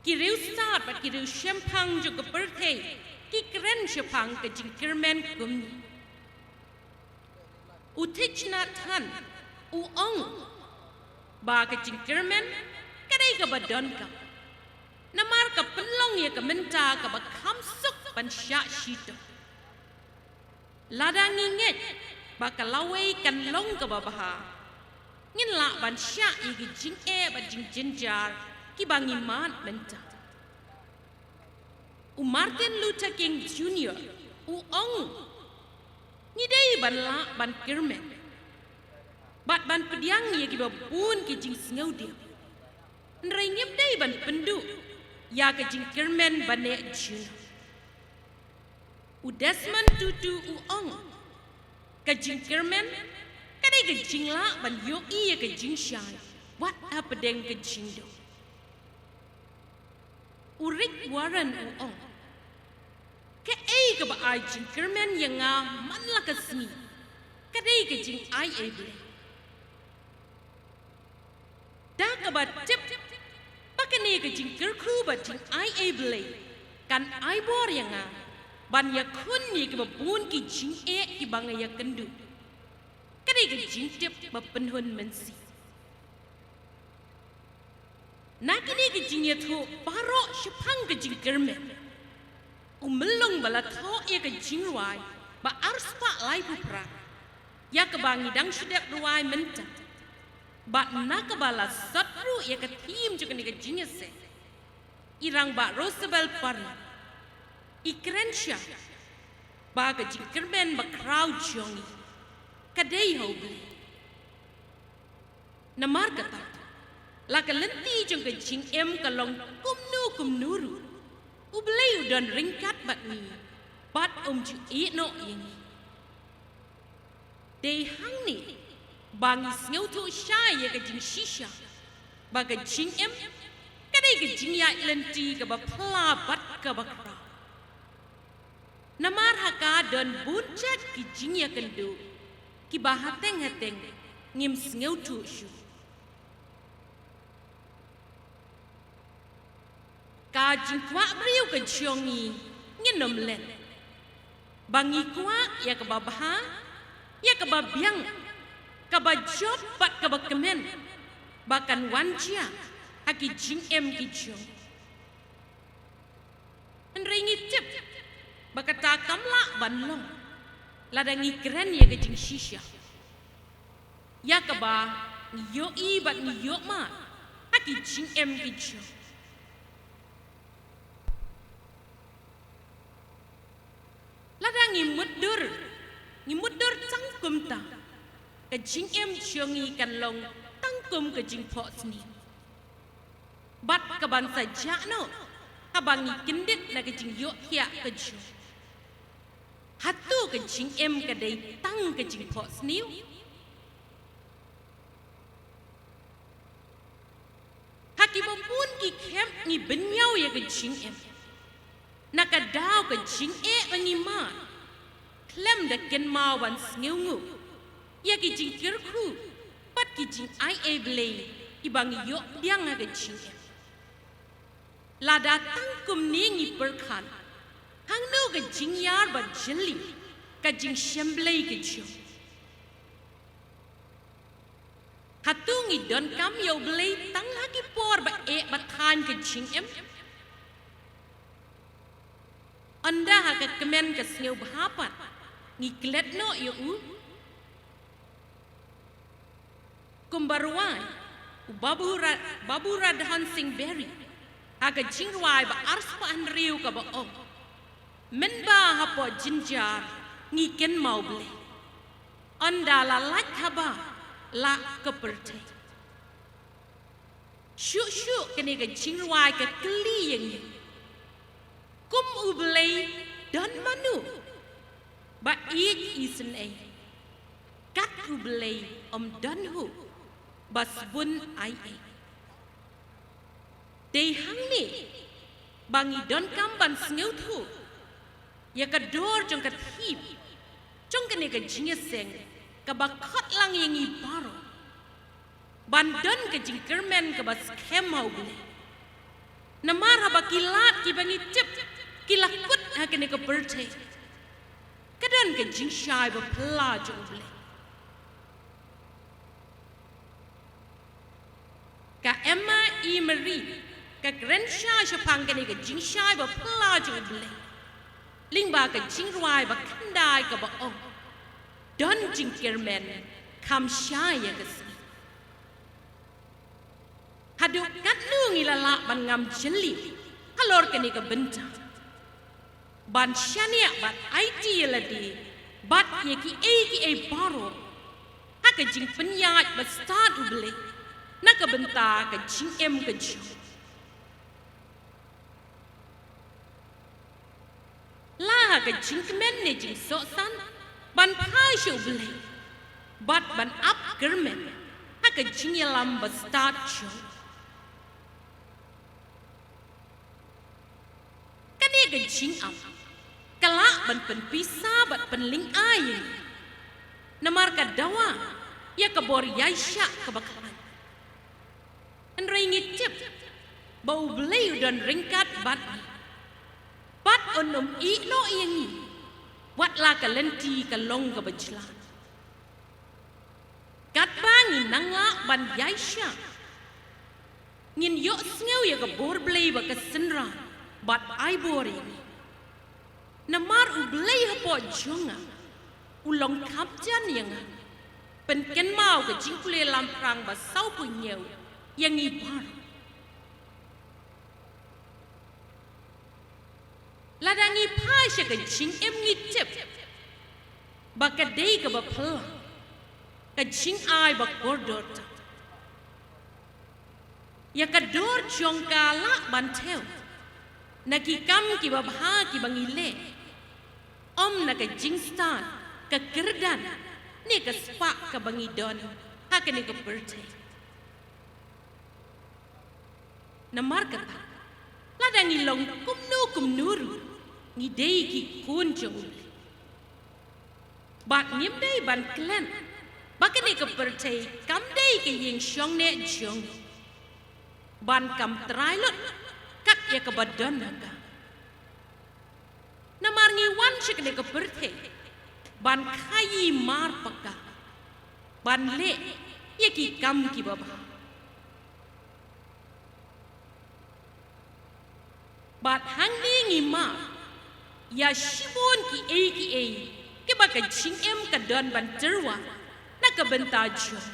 Ki riewstad bad ki riewshemphang jong ka pyrthei ki kren shaphang ka jingkyrmen kumne. U Thich Nhat Hanh u ong ba ka jingkyrmen ka dei kaba donkam namar ka pynlong ïa ka mynta kaba kham suk ban shah shitom. Lada ngi ngeit ba ka lawei kan long kaba bha, ngin lah ban shah ïa ki jingeh bad jingjynjar kiba ngi mad mynta. U Martin Luther King Junior u ong, ngi dei ban lah ban kyrmen bad ban pdiang ïa kiba bun ki jingsngewdiap, hynrei ngim dei ban pynduh ïa ka jingkyrmen ba neh junom. U Desmond Tutu u ong, ka jingkyrmen ka dei ka jinglah ban ïohi ïa ka jingshai wat hapdeng ka jingdon. U Rick Warren u ong, kaei kaba ai jingkyrmen ïa nga man la ka sngi ka dei ka jingai ei Blei. Da kaba tip ba kane ka jingkyrkhu bad jingai ei Blei kan ai bor ïa nga ban ïakhun ïa kiba bun ki jingeh kiba nga ïakynduh, ka dei ka jingtip ba pynhun mynsiem. Na kine ki jingïathuh baroh shaphang ka jingkyrmen, u Myllung ba la thoh ïa ka jingrwai ba arspah laiphew phra ïa kaba ngi dang shu dep rwai mynta bad na kaba la sot ruh ïa ka theme jong kane ka jingïaseng, i Rangbah Rosabelle Parnam i kren shai ba ka jingkyrmen ba khraw jong ngi ka dei ha U Blei. Namar kata, la ka lynti jong ka jingim ka long kumno kumno ruh, U Blei u don ryngkat bad ngi bad um ju ïehnoh ïa ngi. Dei hangne ba ngi sngewthuh shai ïa ka jingshisha ba ka jingim ka dei ka jingïaid lynti kaba phylla bad kaba khraw. Namar ha ka don bun jait ki jingïakynduh kiba hateng hateng ngim sngewthuh shuh. Ka jingkwah briew ka jong ngi ngin ym len. Ba ngi kwah ïa kaba bha, ïa kaba biang, kaba jop bad kaba kmen, ba kan wan jia ha ki jingim ki jong. Hynrei ngi tip ba kata kam lah ban long lada ngi kren ïa ka jingshisha, ïa kaba ngi ïohi bad ngi ïohmad ha ki jingim ki jong. Lada ngi mutdur, ngi mutdur tang kumta, ka jingim jong ngi kan long tang kum ka jingphohsniew. Bad ka ban sa jah noh haba ngi kyndit na ka jingïohthiah ka jong. Hato ka jingim ka dei tang ka jingphohsniew? Ha kiba bun ki khep ngi bynñiaw ïa ka jingim. Na ka daw ka jingeh ba ngi mad, khlem da kynmaw ban sngewnguh ïa ki jingkyrkhu bad ki jingai ei Blei kiba ngi ïoh pdiang ha ka jingim. Lada tang kumne ngi pyrkhat, hangno ka jingïar ba jylliew ka jingshem Blei ka jong? Hato ngi donkam ïa U Blei tang ha ki por ba eh ba thaiñ ka jingim? Ynda ha ka kmen ka sngewbha pat ngi klet noh ïa u? Kumba rwai u Babu Ra-, Babu Radhan Singh Berry ha ka jingrwai ba arspah hynriew kaba ong, mynba hapoh jynjar ngi kynmaw Blei, ynda la lait haba lah ka pyrthei. Shuh shuh kane ka jingrwai ka kylli ïa ngi, kum U Blei don mano ba ïeit isynei? Kat U Blei ym don ho ba sbun ai ei. Dei hangne ba ngi donkam ban sngewthuh ïa ka dor jong ka thim jong kane ka jingïaseng kaba khot lang ïa ngi baroh ban don ka jingkyrmen kaba skhem ha U Blei. Namar haba ki lad kiba ngi tip ki la kut ha kane ka pyrthei, ka don ka jingshai ba phylla jong U Blei. Ka Emma E. Murray ka kren shai shaphang kane ka jingshai ba phylla jong U Blei lyngba ka jingrwai ba khyndai kaba ong, don jingkyrmen kham shai ïa ka sngi. Haduh katno ngi la lah ban ngam jylliew halor kane ka bynta, ban shaniah bad aiti ïa lade bad ïa kiei kiei baroh ha ka jingpynïaid ba stad U Blei na ka bynta ka jingim ka jong. La ha ka jingkmen ne jingsohsan ban phai sha U Blei bad ban ap kyrmen ha ka jingïalam ba stad jong. Kane ka jingap ka lah ban pynpisa bad pynlyngngai ïa ngi, namar ka dawa ïa ka bor ïaishah kaba khlaiñ. Hynrei ngi tip ba U Blei u don ryngkat bad ngi, bad un ym ïehnoh ïa ngi wat la ka lynti ka long kaba jlan. Katba ngi nang lah ban ïaishah, ngin ïohsngew ïa ka bor Blei ba ka synran bad ai bor ïa ngi. Namar U Blei hapoh jong nga u long khapjan ïa nga, pynkynmaw ka jingpule lamphrang ba sawphew hynñiew ïa ngi baroh. Lada ngi phai sha ka jingim ngi tip ba ka dei kaba phylla ka jingai ba kordor tam. Ïa ka dor jong ka lah ban thew na ki kam kiba bha kiba ngi leh, ym na ka jingstad, ka kyrdan ne ka spah kaba ngi don ha kane ka pyrthei. Namar kata, lada ngi long kumno kumno ruh, ngi dei ki khun jong U Blei. Bad ngim dei ban klet ba kane ka pyrthei kam dei ka ïing shongneh jong ngi, ban kam trai lut kat ïa kaba don ha ka. Namar ngi wan sha kane ka pyrthei ban khaïi marpaka, ban leh ïa ki kam kiba bha. Bad hangne ngi mad ïa shibun kiei kiei kiba ka jingim ka don ban tyrwa na ka bynta jong.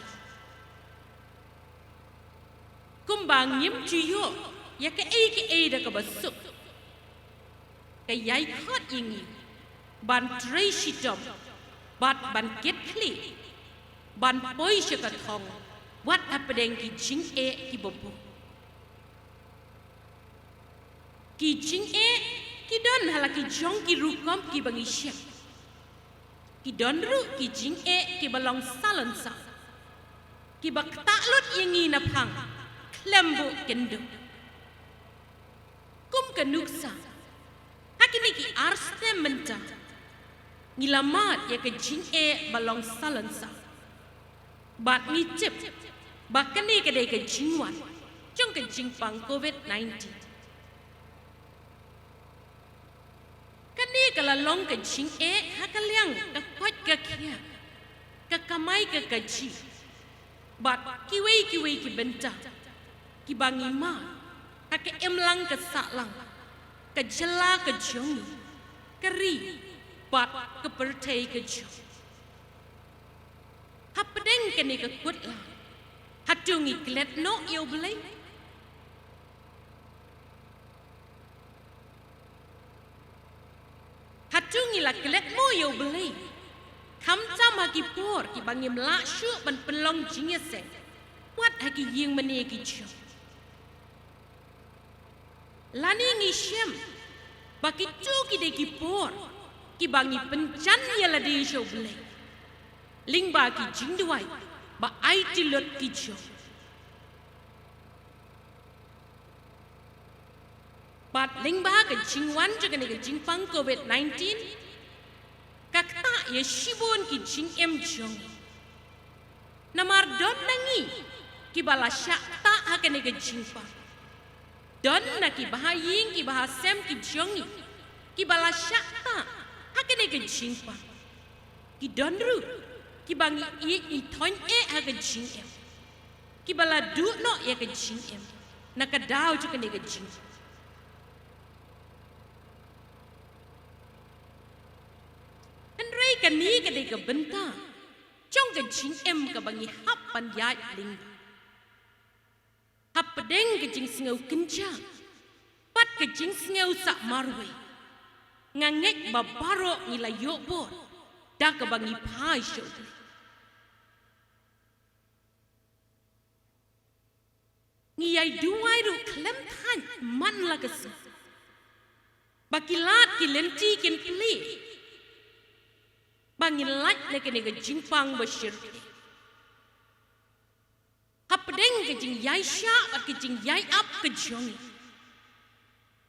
Kumba ngim ju ïoh ïa kaei kaei da kaba suk, ka ïai khot ïa ngi ban trei shitom bad ban kit khlieh, ban poi sha ka thong wat hapdeng ki jingeh kiba bun. Ki jingeh ki don ha la ki jong ki rukom kiba ngi shem. Ki don ruh ki jingeh kiba long salonsar, kiba ktah lut ïa ngi na phang khlem buh kynduh. Kum ka nuksa, ha kine ki ar snem mynta ngi la mad ïa ka jingeh ba long salonsar. Bad ngi tip ba kane ka dei ka jingwan jong ka jingpang covid nineteen. Kane ka la long ka jingeh ha ka liang ka koit ka khiah, ka kamai ka kajih, bad kiwei kiwei ki bynta kiba ngi mad ha ka imlang ka sahlang, ka jylla ka jong ngi, ka ri bad ka pyrthei ka jong. Hapdeng kane ka kut la, hato ngi klet noh ïa U Blei? Hato ngi la klet mo ïa U Blei, khamtam ha ki por kiba ngim lah shuh ban pynlong jingïaseng wat ha ki ïing mane ki jong? Lane ngi shem ba kito ki dei ki por kiba ngi pynjan ïa lade sha U Blei lyngba ki jingduwai ba aiti lut ki jong? Bad lyngba ka jingwan jong kane ka jingpang covid nineteen, ka ktah ïa shibun ki jingim jong ngi. Namar don na ngi kiba la shah ktah ha kane ka jingpang. Don na ki bahaïing ki bahasem ki jong ngi kiba la shah ktah ha kane ka jingpang. Ki don ruh kiba ngi ïeit ngi thoiñ eh ha ka jingim, kiba la duh noh ïa ka jingim na ka daw jong kane ka jingpang. Hynrei kane ka dei ka bynta jong ka jingim kaba ngi hap ban ïaid lyngba. Hapdeng ka jingsngew kynjah bad ka jingsngew sah marwei, nga ngeit ba baroh ngi la ïoh bor da kaba ngi phai sha U Blei. Ngi ïai duwai ruh khlem thait man la ka sngi ba ki lad ki lynti kin plie, ba ngin lait na kane ka jingpang ba shyrkhei. Hapdeng ka jingïaishah bad ka jingïaiap ka jong ngi,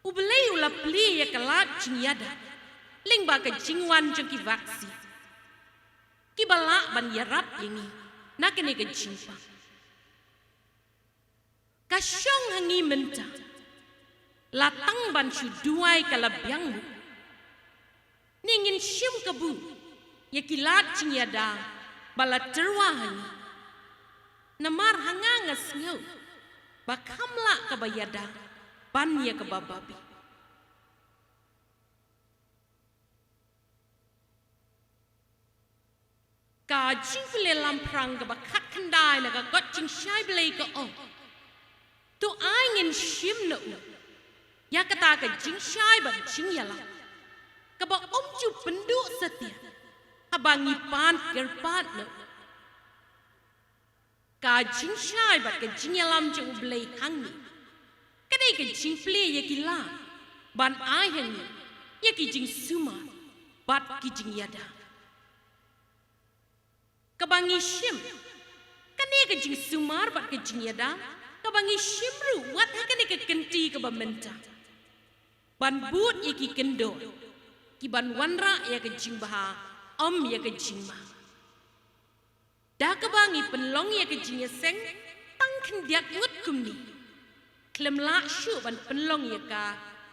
U Blei u la plie ïa ka lad jingïada lyngba ka jingwan jong ki vaccine, kiba lah ban ïarap ïa ngi na kane ka jingpang. Ka shong ha ngi mynta, la tang ban shu duwai ka la biang mo. Ne ngin shim kabu ïa ki lad jingïada ba la tyrwa ha ngi? Namar ha nga nga sngew ba kham lah kaba ïada ban ïa kaba babe. Ka jingpule lamphrang kaba khatkhyndai na ka kot jingshai Blei ka ong: To ai ngin shim na u ïa kata ka jingshai bad jingïalam kaba ym ju pynduh satia haba ngi pan kyrpad na u. Ka jingshai bad ka jingïalam jong U Blei ha ngi ka dei ka jingplie ïa ki lad ban ai ha ngi ïa ki jingsumar bad ki jingïada. Kaba ngi shim, kane ka jingsumar bad ka jingïada kaba ngi shim ruh wat ha kane ka kynti kaba mynta, ban bud ïa ki kyndon kiban wanrah ïa ka jingbha, ym ïa ka jingma. Da kaba ngi pynlong ïa ka jingïaseng tang khyndiat ngut kumne, Khlem lah shuh ban pynlong ïa ka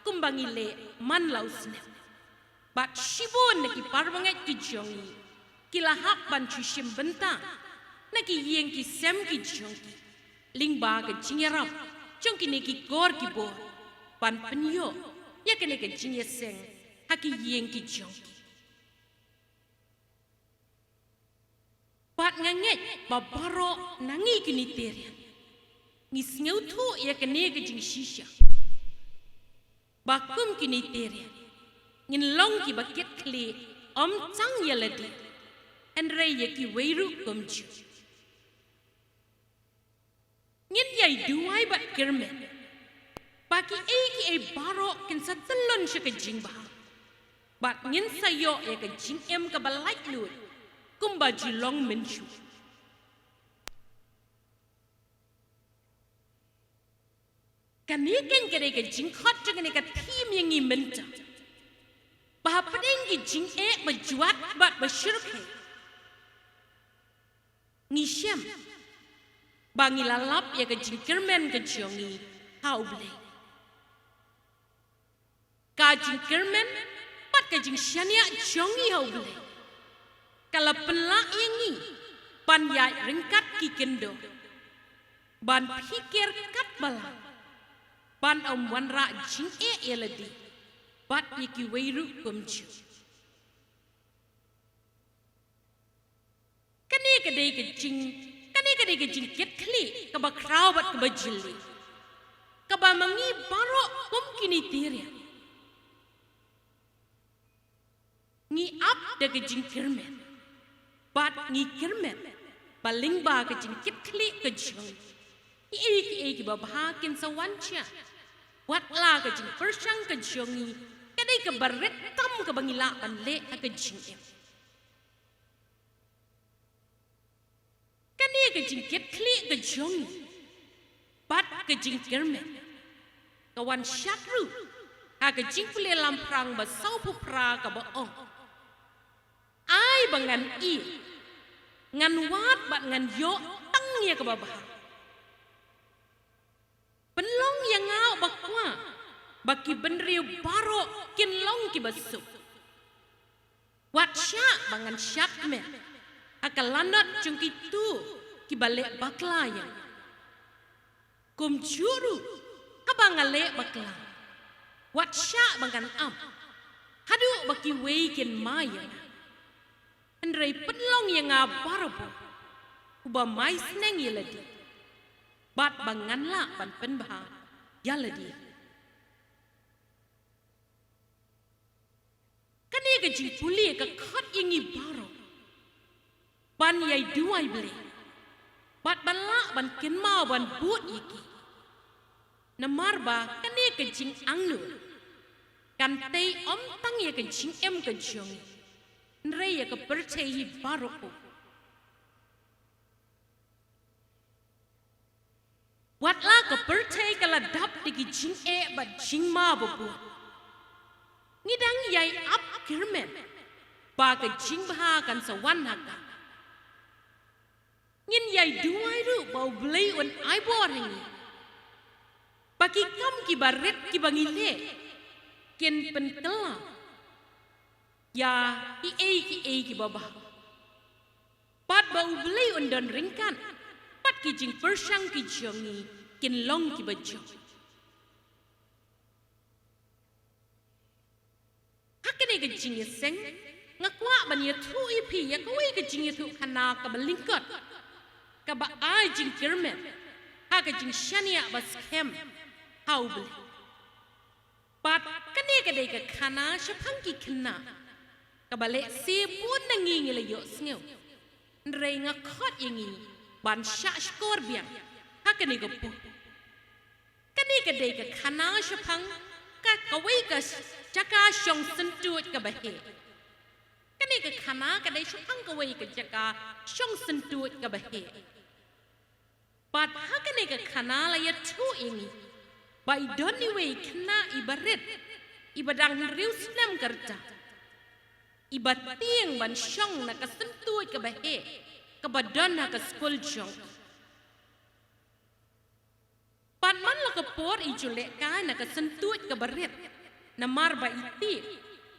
kumba ngi leh man la u snem. Bad shibun na ki parabangeit ki jong ngi ki la hap ban shu shim bynta na ki ïing ki sem ki jong ki lyngba ka jingïarap jong kine ki kor ki bor ban pynïoh ïa kane ka jingïaseng ha ki ïing ki jong ki. Bad nga ngeit ba baroh na ngi kine ki rian ngi sngewthuh ïa kane ka jingshisha ba kum kine ki rian ngin long kiba kit khlieh ym tang ïa lade hynrei ïa kiwei ruh kumjuh. Ngin ïai duwai bad kyrmen ba kiei kiei baroh kin sa tyllun sha ka jingbha bad ngin sa ïoh ïa ka jingim kaba laitluid kumba ju long mynshwa. Kane keiñ ka dei ka jingkhot jong kane ka theme ïa ngi mynta ba hapdeng ki jingeh ba jwat bad ba shyrkhei ngi shem ba ngi la lap ïa ka jingkyrmen ka jong ngi ha U Blei. Ka jingkyrmen bad ka jingshaniah jong ngi ha U Blei ka la pynlah ïa ngi ban ïaid ryngkat ki kyndon, ban phikir katba lah, ban ym wanrah jingeh ïa lade bad ïa kiwei ruh kumjuh. Kane ka dei ka jing, kane ka dei ka jingkit khlieh kaba khraw bad kaba jylliew kaba ma ngi baroh kum kine ki rian ngi ap da ka jingkyrmen bad ngi kyrmen ba lyngba ka jingkit khlieh ka jong ngi kiei kiei kiba bha kin sa wan sha. Wat la ka jingpyrshang ka jong ngi ka dei kaba rit tam kaba ngi lah ban leh ha ka jingim. Kane ka jingkit khlieh ka jong ngi bad ka jingkyrmen ka wan shat ruh ha ka Jingpule Lamphrang ba sawphew phra kaba ong, ai ba ngan ïeh, ngan wad bad ngan ïoh tang ïa kaba bha. Pynlong ïa nga, ba kwah ba ki bynriew baroh kin long kiba suk. Wat shah ba ngan shad kmen ha ka lanot jong kito kiba leh bakla ïa nga. Kumjuh ruh haba nga leh bakla, wat shah ba ngan ap haduh ba kiwei kin ma ïa nga. Hynrei pynlong ïa nga barabor uba mai sneng ïa lade bad ba ngan lah ban pynbha ïa lade. Kane ka jingpule ka khot ïa ngi baroh ban ïai duwai Blei bad ban lah ban kynmaw ban bud ïa ki. Namar ba kane ka jingangnud kan tei ym tang ïa ka jingim ka jong ngi, hynrei ïa ka pyrthei hi baroh. Wat la ka pyrthei ka la dap da ki jingeh bad jingma ba bun, ngi dang ïai ap kyrmen ba ka jingbha kan sa wan ha ka. Ngin ïai duwai ruh ba U Blei un ai bor ha ngi ba ki kam kiba rit kiba ngi leh kin pynkylla ïa kiei kiei kiba bha. Bad ba U Blei un don ryngkat bad ki jingpyrshang ki jong ngi kin long kiba jop. Ha kane ka jingïaseng nga kwah ban ïathuh ïa phi ïa kawei ka jingïathuhkhana kaba lyngkot kaba ai jingkyrmen ha ka jingshaniah ba skhem ha U Blei. Bad kane ka dei ka khana shaphang ki khynnah kaba lehse bun na ngi ngi la ïohsngew. Hynrei nga khot ïa ngi ban shah shkor biang ha kane ka por. Kane ka dei ka khana shaphang ka kawei ka jaka shong syntuid kaba heh. Kane ka khana ka dei shaphang kawei ka jaka shong syntuid kaba heh. Bad ha kane ka khana la ïathuh ïa ngi ba i don iwei i khynnah iba rit iba dang hynriew snem ka rta, iba tieng ban shong na ka syntuid kaba heh kaba don ha ka skul jong i. Bad man la ka por i ju lehkai na ka syntuid kaba rit, namar ba i tip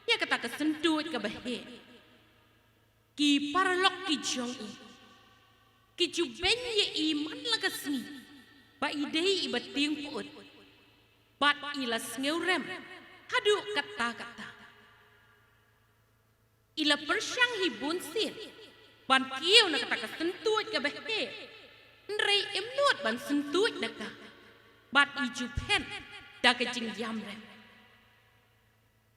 ïa kata ka syntuid kaba heh. Ki paralok ki jong i, ki ju beiñ ïa i man la ka sngi ba i dei iba tieng pyut. Bad i la sngewrem haduh katta katta. I la pyrshang hi bunsien ban kiew na kata ka syntuid kaba heh, hynrei im nud ban syntuid na ka. Bad i ju phet da ka jingïamrem.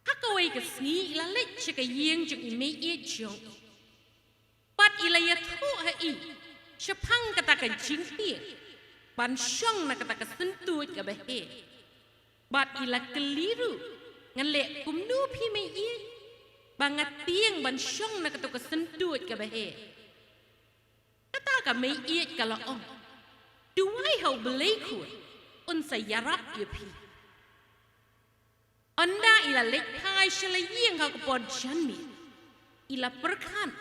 Ha kawei ka sngi i la leit sha ka ïing jong i meiieit jong i. Bad i la ïathuh ha i shaphang kata ka jingtieng ban shong na kata ka syntuid kaba heh. Bad i la kylli ruh, ngan leh kumno phi meiieit, ba nga tieng ban shong na kato ka syntuid kaba heh? Kata ka meiieit ka la ong, duwai ha U Blei khun, un sa ïarap ïa phi. Ynda i la leit phai sha la ïing ha ka por janmiet, i la pyrkhat,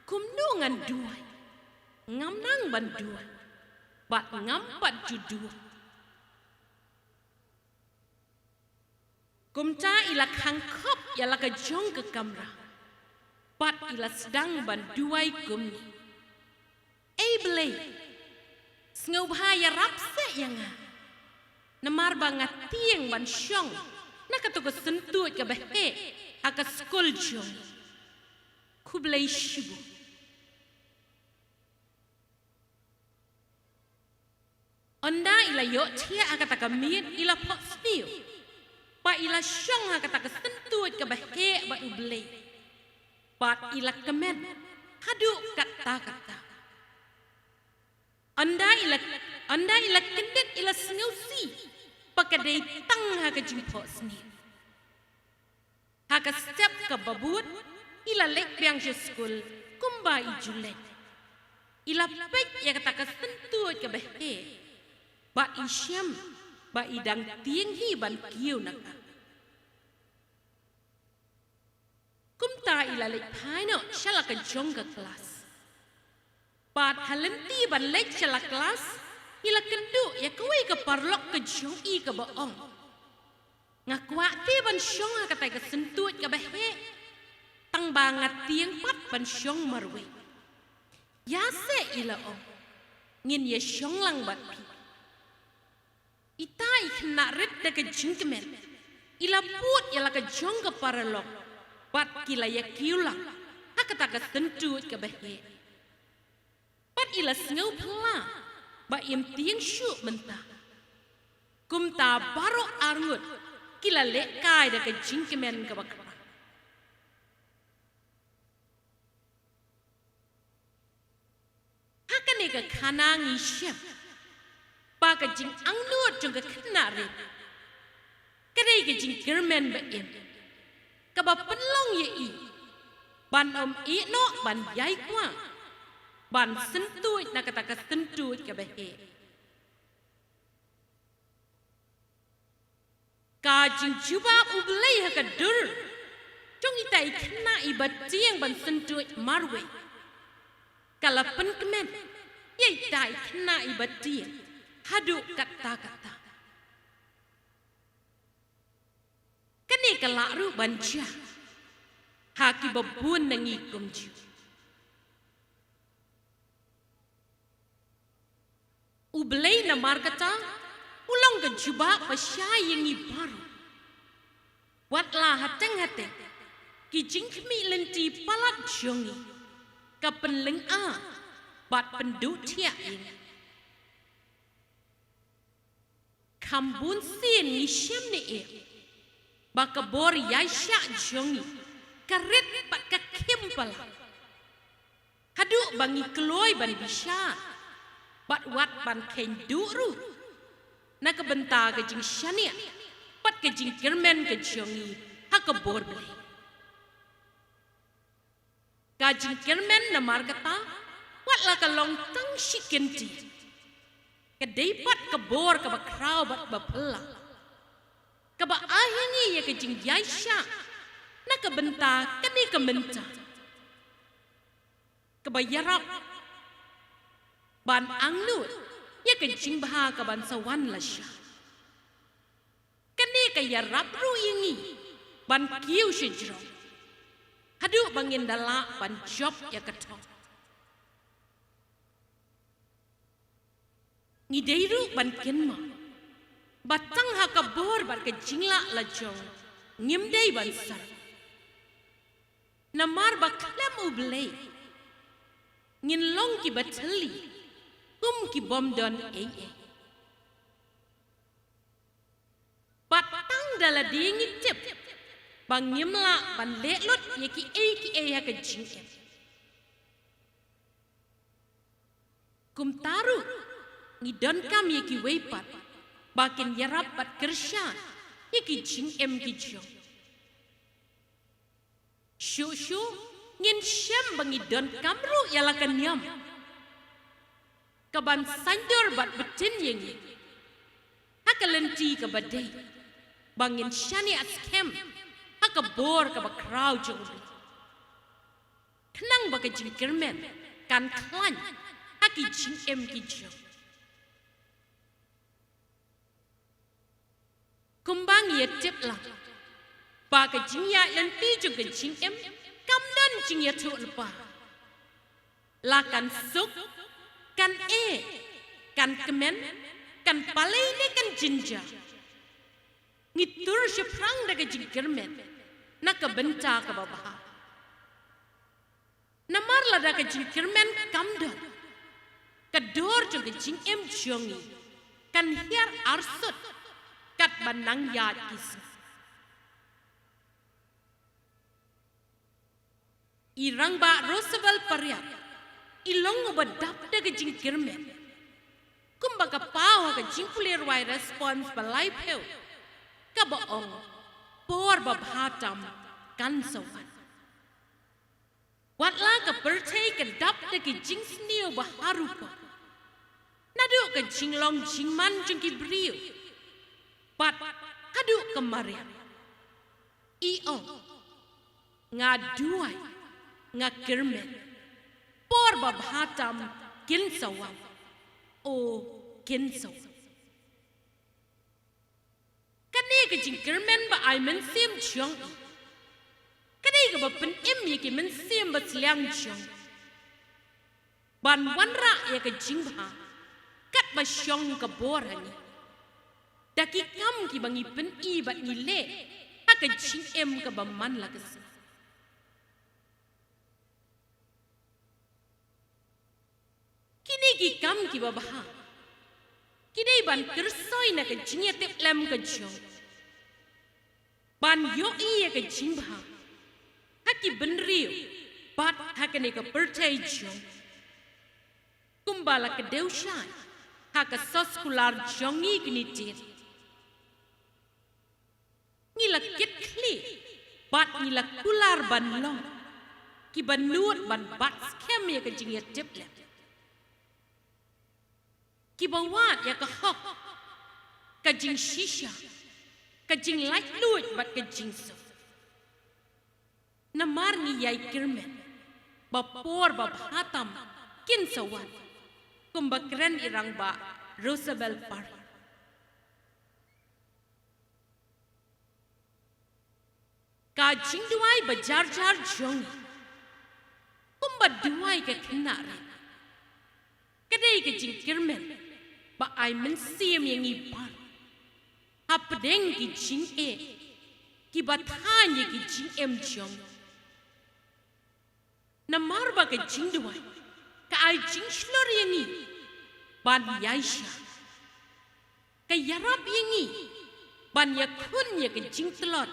kumno ngan duwai? Ngam nang ban duwai, bad ngam pat ju duwai. Kumta i la khang khop ïa la ka jong ka kamra, bad i la sdang ban duwai kumne: Ei Blei, sngewbha ïarap seh ïa nga, namar ba nga tieng ban shong na kato ka syntuid kaba heh ha ka skul jong nga. Khublei shibun. Ynda i la ïohthiah ha kata ka miet, i la phohsniew ba i la shong ha kata ka syntuid kaba heh bad U Blei, bad i la kmen haduh katta katta. Ynda i la, ynda i la kyndit, i la sngewsih ba ka dei tang ha ka jingphohsniew. Ha ka step kaba bud, i la leit biang sha skul kumba i ju leit. I la peit ïa kata ka syntuid kaba heh, bad i shem ba i dang tieng hi ban kiew na ka. Kumta i la leit phai noh sha la ka jong ka klas. Bad ha lynti ban leit sha la klas, i la kynduh ïa kawei ka paralok ka jong i kaba ong: Nga kwah te ban shong ha katai ka syntuid kaba heh, tang ba nga tieng pat ban shong marwei. Ïa seh, i la ong, ngin ïa shong lang bad phi. Ita i khynnah rit da ka jingkmen, i la bud ïa la ka jong ka paralok, bad ki la ïa kiew lang ha kata ka syntuid kaba heh. Bad i la sngewphylla ba im tieng shuh mynta. Kumta baroh arngut ki la lehkai da ka jingkmen kaba khraw. Ha kane ka khana ngi shem ba ka jingangnud jong ka khynnah rit ka dei ka jingkyrmen ba im, kaba pynlong ïa i ban ym ïehnoh ban ïai kwah ban syntuid na kata ka syntuid kaba heh. Ka jingjubab U Blei ha ka dur jong ita i khynnah iba tieng ban syntuid marwei ka la pynkmen ïa ita i khynnah iba tieng haduh katta katta. Kane ka lah ruh ban jia ha kiba bun na ngi kumjuh. U Blei namar kata u long ka jubab ba shai ïa ngi baroh. Wat la hateng hateng ki jingkhmih lynti palat jong ngi ka pynlynga bad pynduh thiah ïa ngi. Kham bun sien ngi shem ne em ba ka bor ïaishah jong ngi ka rit bad ka khim palat, haduh ba ngi kloi ban bishar bad wat ban kheiñ duh ruh na ka bynta ka jingshaniah bad ka jingkyrmen ka jong ngi ha ka bor Blei. Ka jingkyrmen namar kata wat la ka long tang shi kyntien, ka dei pat ka bor kaba khraw bad ba phylla, kaba ai ha ngi ïa ka jingïaishah na ka bynta kane ka mynta, kaba ïarap ban angnud ïa ka jingbha ka ban sa wan lashai. Kane ka ïarap ruh ïa ngi ban kiew shajrong haduh ba ngin da lah ban jop ïa ka thong. Ngi dei ruh ban kynmaw ba tang ha ka bor bad ka jingleh lajong ngim dei ban sah. Namar ba khlem U Blei ngin long kiba thylli kum ki bym don ei ei. Bad tang da lade ngi tip ba ngim lah ban leh lut ïa kiei kiei ha ka jingim. Kumta ruh ngi donkam ïa kiwei pat ba kin ïarap bad kyrshan ïa ki jingim ki jong. Shuh shuh ngin shem ba ngi donkam ruh ïa la ka niam ka ban saiñdur bad btin ïa ngi ha ka lynti kaba dei ba ngin shaniah skhem ha ka bor kaba khraw jong U Blei, khnang ba ka jingkyrmen kan khlaiñ ha ki jingim ki jong. Kumba ngi ïa tip lang ba ka jingïaid lynti jong ka jingim kam don jingïathuhlypa. La kan suk, kan eh, kan kmen, kan palei ne kan jynjar, ngi tur shaphrang da ka jingkyrmen na ka bynta kaba bha. Namar lada ka jingkyrmen kam don, ka dor jong ka jingim jong ngi kan hiar arsut katba nang ïaid ki sngi. I Rangbah Roosevelt Pariat i long uba dap da ka jingkyrmen kumba ka paw ha ka jingpule rwai Response ba laiphew kaba ong, por ba bha tam kan sa wan. Wat la ka pyrthei ka dap da ki jingsniew ba harum, naduh ka jinglong jingman jong ki briew bad haduh ka mariang. I ong, nga duwai, nga kyrmen, por ba bha tam kin sa wan, o kin sa wan. Kane ka jingkyrmen ba ai mynsiem jong i, kane kaba pynim ïa ki mynsiem ba sliang jong i ban wanrah ïa ka jingbha katba shong ka bor ha ngi da ki kam kiba ngi pyni bad ngi leh ha ka jingim kaba man la ka sngi. Kine ki kam kiba bha ki dei ban kyrsoi na ka jingïatiplem ka jong, ban ïohi ïa ka jingbha ha ki bynriew bad ha kane ka pyrthei jong. Kumba la ka dei shai ha ka soskular jong ngi kine tied, ngi la kit khlieh bad ngi la kular ban long kiba nud ban bat skhem ïa ka jingïatiplem, kiba wad ïa ka hok, ka jingshisha, ka jinglaitluid bad ka jingsuk. Namar ngi ïai kyrmen ba por ba bha tam kin sa wan, kumba kren i Rangbah Roosevelt Pariat. Ka jingduwai ba jar jar jong ngi, kumba duwai ka khynnah rit, ka dei ka jingkyrmen ba ai mynsiem ïa ngi baroh hapdeng ki jingeh kiba thaiñ ïa ki jingim jong ngi. Namar ba ka jingduwai ka ai jingshlur ïa ngi ban ïaishah, ka ïarap ïa ngi ban ïakhun ïa ka jingtlot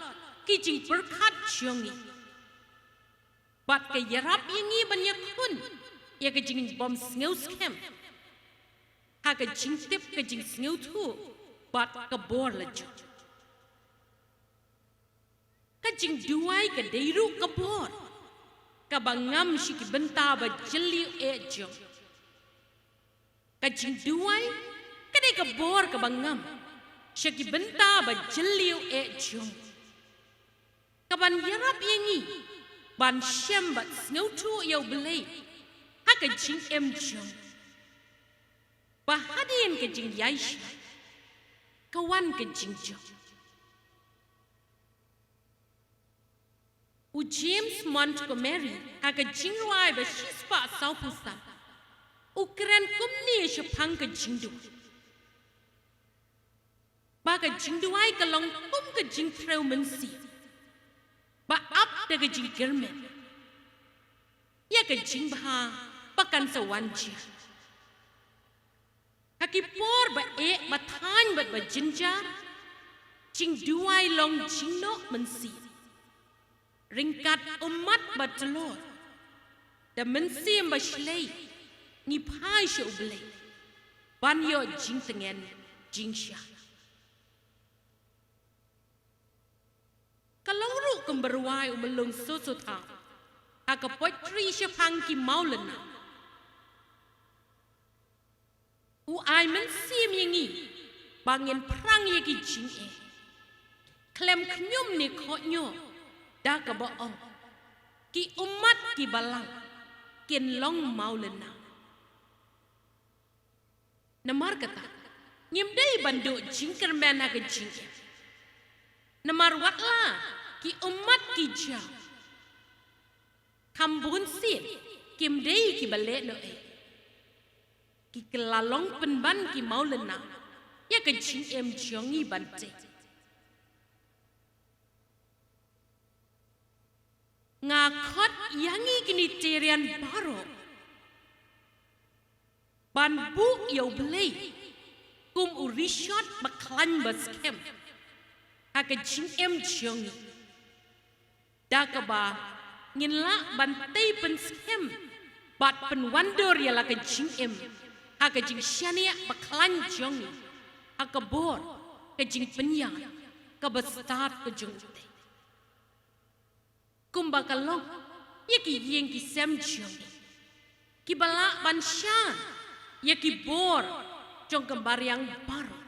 ki jingpyrkhat jong ngi, bad ka ïarap ïa ngi ban ïakhun ïa ka jingbym sngewskhem ha ka jingtip, ka jingsngewthuh bad ka bor lajong. Ka jingduwai ka dei ruh ka bor kaba ngam sha ki bynta ba jylliew eh jong. Ka jingduwai ka dei ka bor kaba ngam sha ki bynta ba jylliew eh jong, kaban ïarap ïa ngi ban shem bad sngewthuh ïa U Blei ha ka jingim jong. Ba hadien ka jingïaishah ka wan ka jingjop. U James Montgomery ha ka jingrwai ba shispah sawphew san u kren kumne shaphang ka jingduwai. Ba ka jingduwai ka long kum ka jingtrew mynsiem ba ap da ka jingkyrmen ïa ka jingbha ba kan sa wan jia. Ha ki por ba eh ba thaiñ bad ba jynjar, jingduwai long jingnoh mynsiem. Ryngkat ummat ba tlot da mynsiem ba shlei ngi phai sha U Blei ban ïoh jingtngen jingshisha. Ka long ruh kum ba rwai u Myllung Soso Thaw ha ka poetry shaphang ki mawlynnat. U ai mynsiem ïa ngi ba ngin phrang ïa ki jingeh khlem khñium ne khohñiuh da kaba ong ki ummat ki balang kin long mawlynnat. Namar kata ngim dei ban duh jingkyrmen ha ka jingim. Namar watla ki ummat ki jaw kham bun sien kim dei kiba leh noh ei. Ki kylla long pynban ki mawlynnat ïa ka jingim jong ngi ban tei. Nga khot ïa ngi kine ki rian baroh ban buh ïa U Blei kum u rishot ba khlaiñ ba skhem ha ka jingim jong ngi. Da kaba ngin lah ban tei pynskhem bad pynwandur ïa la ka jingim ha ka jingshaniah ba khlaiñ jong ngi ha ka bor ka jingpynïaid kaba stad ka jong U Blei. Kumba ka long ïa ki ïing ki sem jong ngi kiba lah ban shan ïa ki bor jong ka mariang baroh.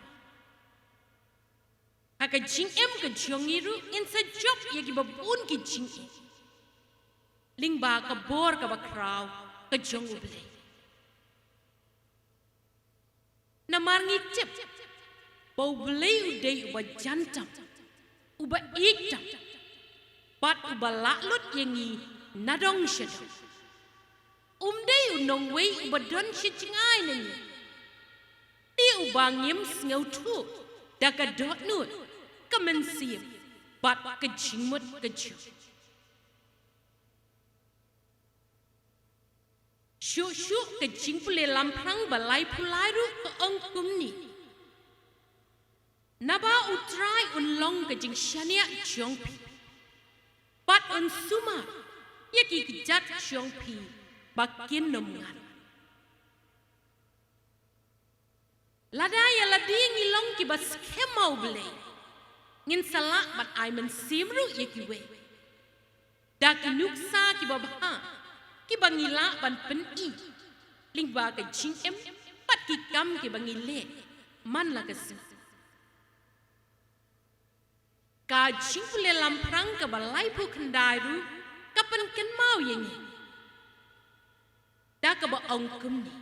Ha ka jingim ka jong ngi ruh ngin sa jop ïa kiba bun ki jingeh lyngba ka bor kaba khraw ka jong U Blei. Namar ngi tip ba U Blei u dei uba jan tam, uba ïeit tam bad uba lah lut ïa ngi nadong shadong. Um dei u nongwei uba don shi jngai na ngi, te uba ngim sngewthuh da ka dohnud, ka mynsiem bad ka jingmut ka jong. Shuh shuh ka jingpule lamphrang ba laiphew lai ruh ka ong kumne: Naba U Trai un long ka jingshaniah jong phi bad un sumar ïa ki kjat jong phi ba kin ym ngat. Lada ïa lade ngi long kiba skhem ha U Blei, ngin sa lah ban ai mynsiem ruh ïa kiwei da ki nuksa kiba bha kiba ngi lah ban pyni lyngba ka jingim bad ki kam kiba ngi leh man la ka sngi. Ka jingpule lamphrang kaba laiphew khyndai ruh ka pynkynmaw ïa ngi da kaba ong kumne: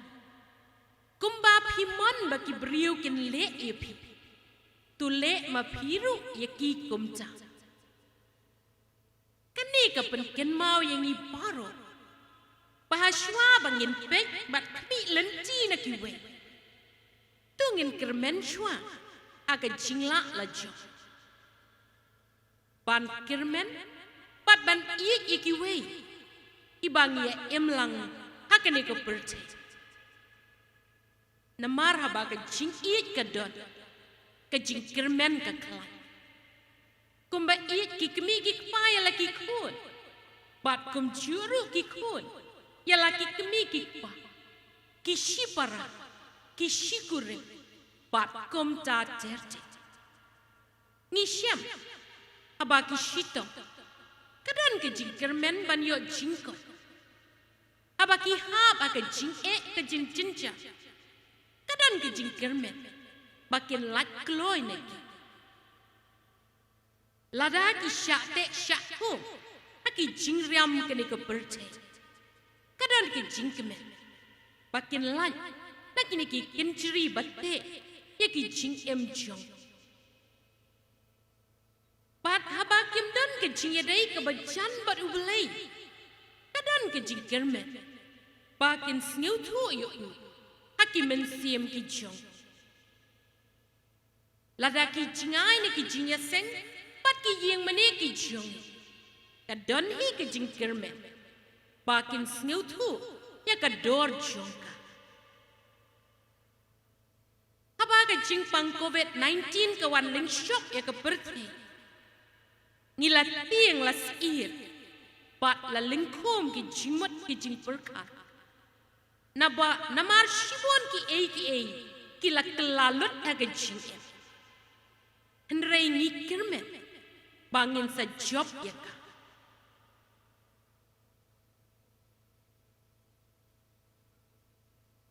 Kumba phi mon ba ki briew kin leh ïa phi, to leh ma phi ruh ïa ki kumta. Kane ka pynkynmaw ïa ngi baroh ba ha shuwa ba ngin peit bad khmih lynti na kiwei, to ngin kyrmen shuwa ha ka jinglah la jong ban kyrmen bad ban ïeit ïa kiwei kiba ngi ïa im lang ha kane ka pyrthei. Namar haba ka jingïeit ka don, ka jingkyrmen ka khlaiñ. Kumba ïeit ki kmie ki kpa ïa la ki khun, bad kumjuh ruh ki khun ïa la ki kmie ki kpa, ki shipara, ki shikurim, bad kumta ter ter. Ngi shem haba ki shitom ka don ka jingkyrmen ban ïoh jingkoit. Haba ki hap ha ka jingeh ka jingjynjar ka don ka jingkyrmen ba kin lait kloi na ki. Lada ki shah teh shah khum ha ki jingriam kane ka pyrthei ka don ka jingkmen ba kin lait na kine ki kynjri ba teh ïa ki jingim jong. Bad haba kim don ka jingïadei kaba jan bad U Blei, ka don ka jingkyrmen ba kin sngewthuh ïa u ha ki mynsiem ki jong. Lada ki jingai na ki jingïaseng bad ki ïingmane ki jong, ka don hi ka jingkyrmen ba kin sngewthuh ïa ka dor jong ka. Haba ka jingpang covid nineteen ka wan lyngshop ïa ka pyrthei, ngi la tieng la syier bad la lyngkhum ki jingmut ki jingpyrkhat. Naba namar shibun kiei kiei ki la kylla lut ha ka jingim. Hynrei ngi kyrmen ba ngin sa jop ïa ka.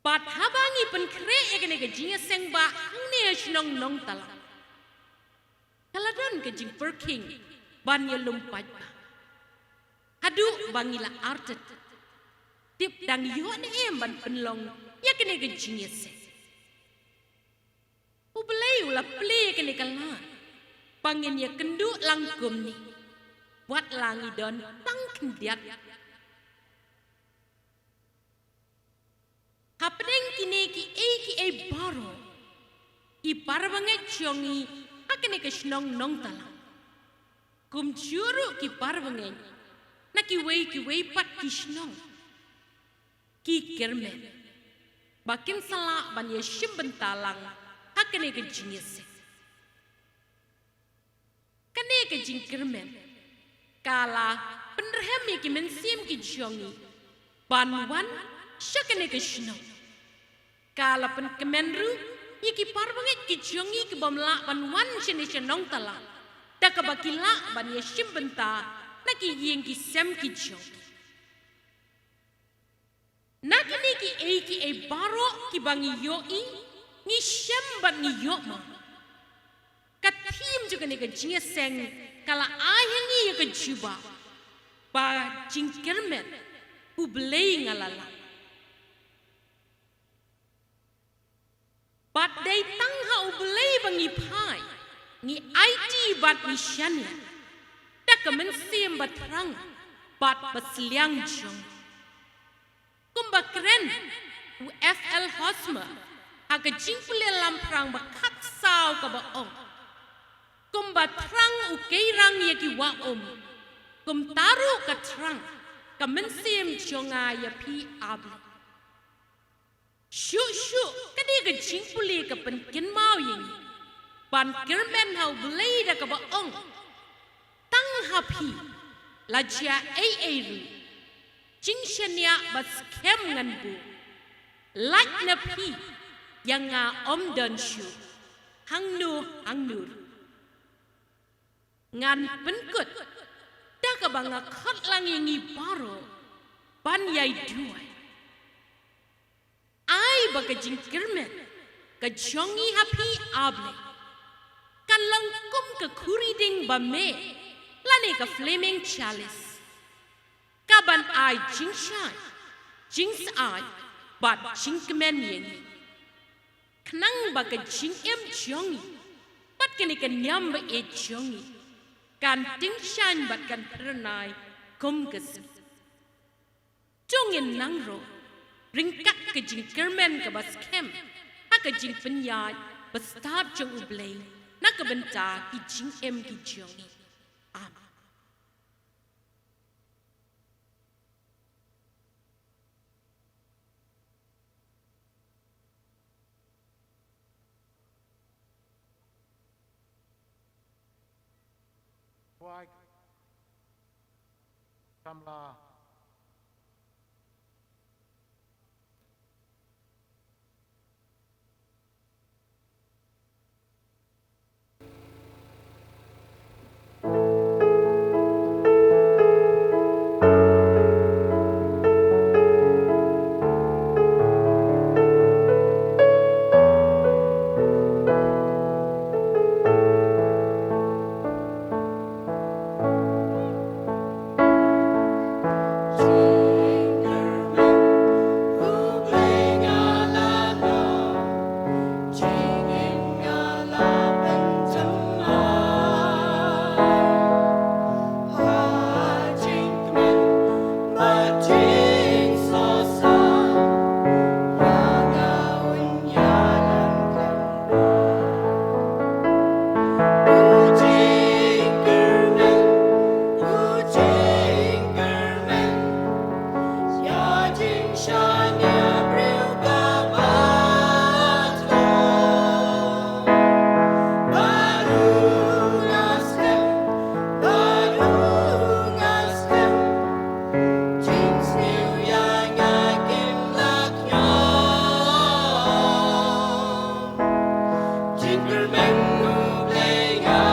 Bad haba ngi pynkhreh ïa kane ka jingïaseng ba hangne ha shnong Nongtalang, ka la don ka jingpyrkhing ban ïalum paidbah haduh ba ngi la artet. Tip dang ïoh ne em ban pynlong ïa kane ka jingïaseng. U Blei u la plie ïa kane ka lad ba ngin ïakynduh lang kumne. Wat la ngi don tang khyndiat. Hapdeng kine kiei kiei baroh, ki parabangeit jong ngi ha kane ka shnong Nongtalang, kumjuh ruh ki parabangeit na kiwei kiwei pat ki shnong, ki kyrmen ba kin sa lah ban ïashim bynta lang ha kane ka jingïaseng. Kane ka jingkyrmen ka la pynrhem ïa ki mynsiem ki jong ngi ban wan sha kane ka shnong. Ka la pynkmen ruh ïa ki parabangeit ki jong ngi ki bym lah ban wan shane sha Nongtalang, da kaba ki lah ban ïashim bynta na ki ïing ki sem ki jong ngi. Na kine kiei kiei baroh kiba ngi ïohi, ngi shem bad ngi ïohmad, ka thim jong kane ka jingïaseng ka la ai ha ngi ïa ka jubab ba jingkyrmen U Blei nga la lah. Bad dei tang ha U Blei ba ngi phai, ngi aiti bad ngi shaniah da ka mynsiem bathrang bad basliang jong. Kumba kren u F L Hosmer ha ka jingpule lamphrang ba khatsaw kaba ong, kumba thrang u keirang ïa ki wah um, kumta ruh ka thrang ka mynsiem jong nga ïa phi, A Blei. Shuh shuh kane ka jingpule ka pynkynmaw ïa ngi ban kyrmen ha U Blei da kaba ong, tang ha phi la jia ei ei ruh, jingshaniah ba skhem ngan buh. Lait na phi, ïa nga ym don shuh hangno hangno ruh. Ngan pynkut da kaba nga khot lang ïa ngi baroh ban ïai duwai. Ai ba ka jingkyrmen ka jong ngi ha phi, A Blei, kan long kum ka khuri ding ba meh lane ka flaming chalice, kaban ai jingshai, jingsyaid bad jingkmen ïa ngi, khnang ba ka jingim jong ngi bad kane ka niam ba ïeit jong ngi kan tyngshaiñ bad kan phyrnai kum ka sngi. To ngin nang ruh ryngkat ka jingkyrmen kaba skhem ha ka jingpynïaid bastad jong U Blei na ka bynta ki jingim ki jong ngi. Amen. Wai. Samla. Shania briew ka ba tlot. Baru nga skhem, baru nga skhem. Jingsniew ïa nga kim lah ñiong. Jingkyrmen U Blei nga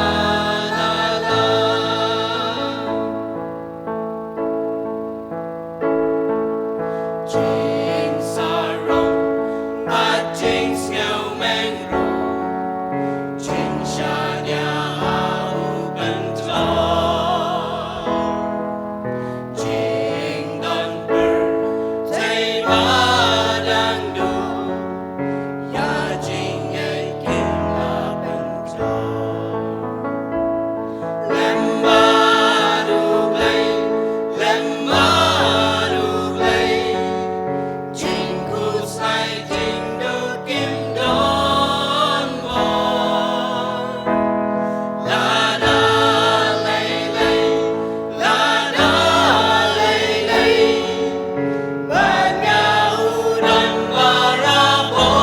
la lah. Jingsarong bad jingsngew meng ruh, jingshaniah ha U Pyntlot. Jingdon pyrthei ba dang duh, ïa jingngeit kim lah pynjot. Lem bad U Blei, lem bad U Blei, jingkhuslai jingduh kim don bor. Lada lei lei, lada lei lei, bad nga u don barabor.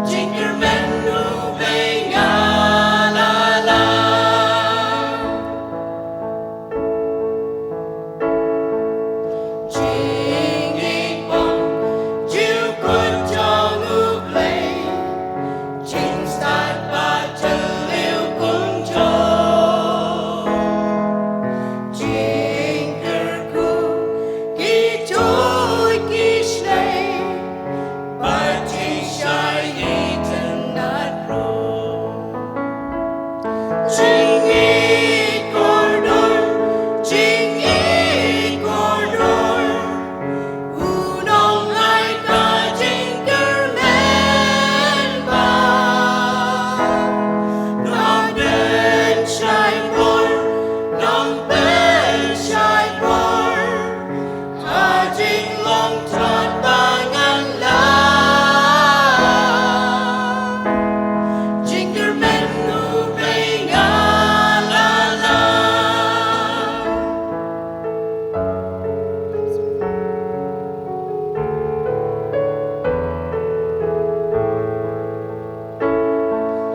Jingkyrmen U Blei nga la lah. Jingïeit bun jingkut jong U Blei, jingstad ba jylliew kumjuh. Jingkyrkhu ki tuid ki shlei, bad jingshai itynnad ruh. Jingïeit kordor, jingïeit kordor, u nongai ka jingkyrmen bha. Nongpynshai bor, nongpynshai bor, ka jinglong tlot ba ngan lah. Jingkyrmen U Blei nga la lah.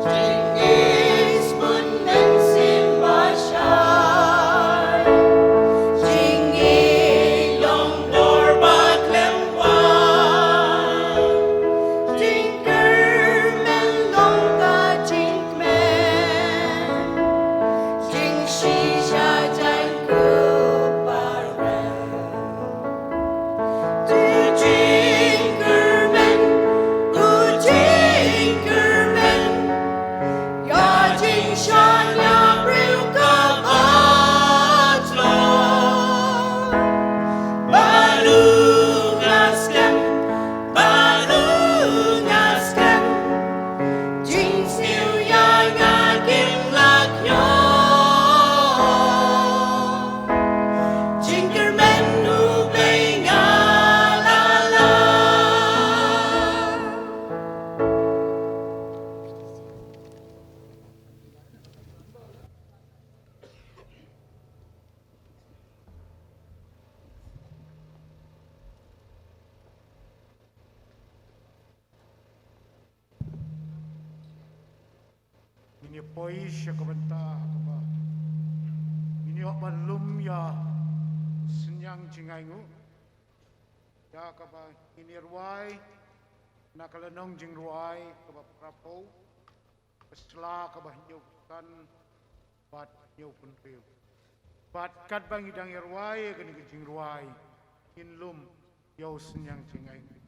Jingïeit bun mynsiem ba shai, jingïeit long bor ba khlem wad, jingkyrmen long ka jingkmen, jingshisha jaiñ khublei. U jingkyrmen, u jingkyrmen, ïa jingshaniah briew ka ba tlot. Baru nga skhem, baru nga skhem, jingsniew ïa nga kim lah ñiong. Jingkyrmen U Blei nga la lah. Ngin ïa poi sha ka bynta ha kaba ngin ïoh ban lum ïa u synñiang jingaiñguh. Ïa kaba ngin ïa rwai na ka lynnong jingrwai kaba phra phew, ka sla kaba hynñiew phew san bad hynñiew phew hynriew. Bad katba ngi dang ïa rwai ïa kane ka jingrwai, ngin lum ïa u synñiang jingaiñguh.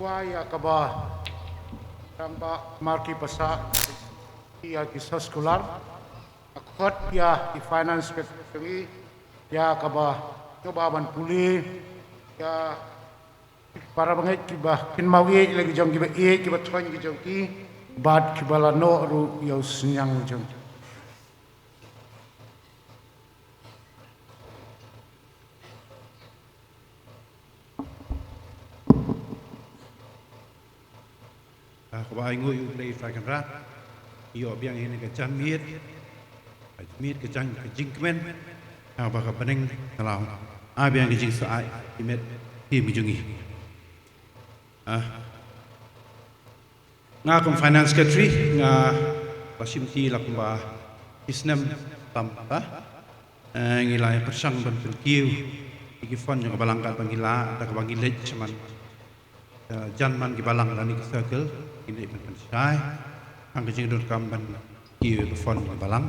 Wa ïa kaba tang ba marki pasa ïa ki soskular. Akot ïa ki finance secretary ïa kaba nyoba ban pule ïa para bangeit kiba kynmaw ïa la ki jong kiba ïa kiba thoin ki jong ki bad kiba la noh ruh ïa u sniang jong ki. Ah, kaba ai nguh ïa U Blei Trai Kynrad. Ïoh biang ïa ka janmiet. Ka janmiet ka jang ka jingkmen. Ah, ba ka bneng ka la ai biang ka jingsa ai ïa met ïa mi jong ngi. Ah. Nga kum finance secretary nga ba shim ti la kumba ki snem tam ba. Eh, ngi la pyrshang ban pynkiew ïa ki fund jong ka balang kat ba ngi la da kaba ngi leit shaman. Eh, jan man ki balang lane ki circle, ki dei ban pynshai hang ka jingdonkam ban kiew ïa ka fund ka balang.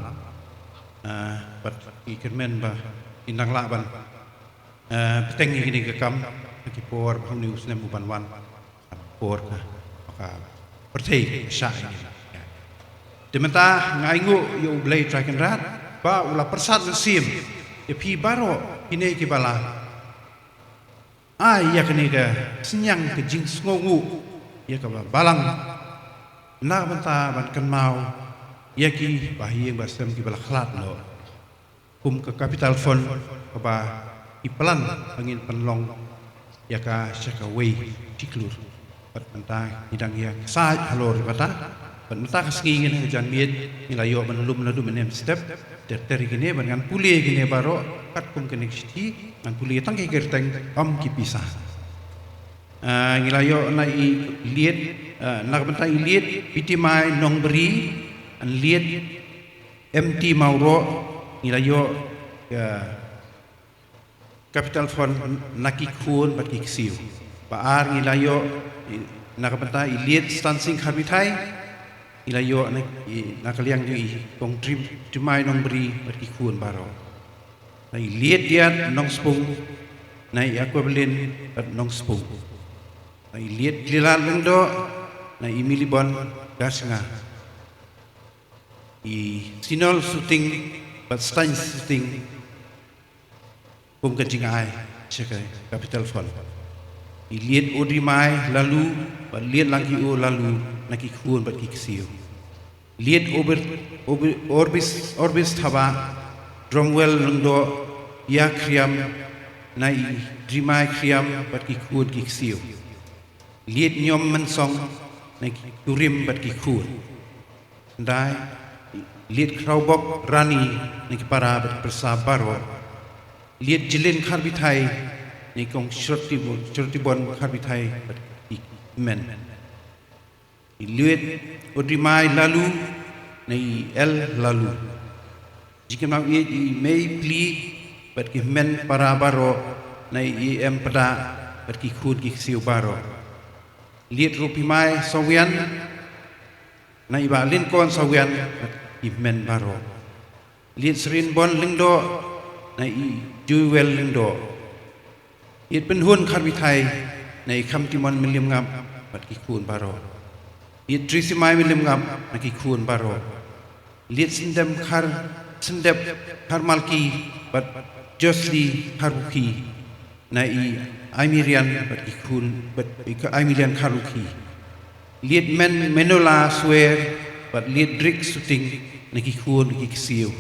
Eh, bad ki kyrmen ba ki nang lah ban, eh, bteng ïa kine ki kam ha ki por ba une u snem u ban wan. Por ka, ka pyrthei ka shah ïa kine. Te mynta nga ai nguh ïa U Blei Trai Kynrad ba u la pyrsad mynsiem ïa phi baroh kine kiba la ai ïa kane ka sniang ka jingsngewnguh ïa kaba balang na ka bynta ban kynmaw ïa ki bahaïing bahasem kiba la khlad noh kum ka capital fund kaba ki plan ba ngin pynlong ïa ka sha kawei shi klur. Bad mynta ngi dang ïa ksaid halor ïa kata. Bad mynta ka sngi ngin ha ka janmiet ngi la ïoh ban lum naduh mynne mynstep ter ter ïa kine bad ngan pule ïa kine baroh katkum kane ka shithi. Ngan pule tang ki kyrteng, ym ki pisa. Ah, ngi la ïoh na i Liet, ah, na ka bynta i Liet Pitimai Nongbri, an Liet M T Mawroh, ngi la ïoh, ah, capital fund na ki khun bad ki ksiew. Ba ar ngi la ïoh, i, na ka bynta i Liet Stan Singh Kharbithai, ngi la ïoh na, i, na ka liang jong i Kong Trim, Trimai Nongbri bad ki khun baroh. Na i Liet Diat Nongspung, na i Aquablin bad Nongspung. Na i Liet Lilat Lyngdoh, na i Milibon Garsnga. I Sinol Suting bad Stan Suting, kum ka jingai sha ka capital fund. I Liet Odrimai Lalu bad Liet Langkio Lalu na ki khun bad ki ksiew. Liet Obir-, Obir-, Orbis, Orbis Thabah, Dromwell Lyngdoh, Ïa Khriam, na i Drimai Khriam bad ki khun ki ksiew. Liet Niom Mynsong na ki kurim bad ki khun. Dai, Liet Khrawbok Rani na ki para bad pyrsa baroh. Liet Jilin Kharbithai na i Kong Shortibon, Shortibon Kharbithai bad ki men. I Liet Odrimai Lalu na i El Lalu. Jingkynmaw ïa i mei Pli bad ki men para baroh na i em Pda bad ki khun ki ksiew baroh. Liet Rupimai Sawian na i Bah Linkon Sawian bad ki men baroh. Liet Srinbon Lyngdoh na i Jewel Lyngdoh. Liet Pynhun Kharbithai na i Khamtimon Mylliem Ngap bad ki khun baroh. Liet Trisimai Mylliem Ngap na ki khun baroh. Liet Syndem Khar, Syndep Kharmalki bad Josli Kharbukhi na i Aimirian bad ki khun bad i ka Aimirian Kharbukhi. Liet Men Menola Swer bad Liet Drik Suting na ki khun ki ksiew.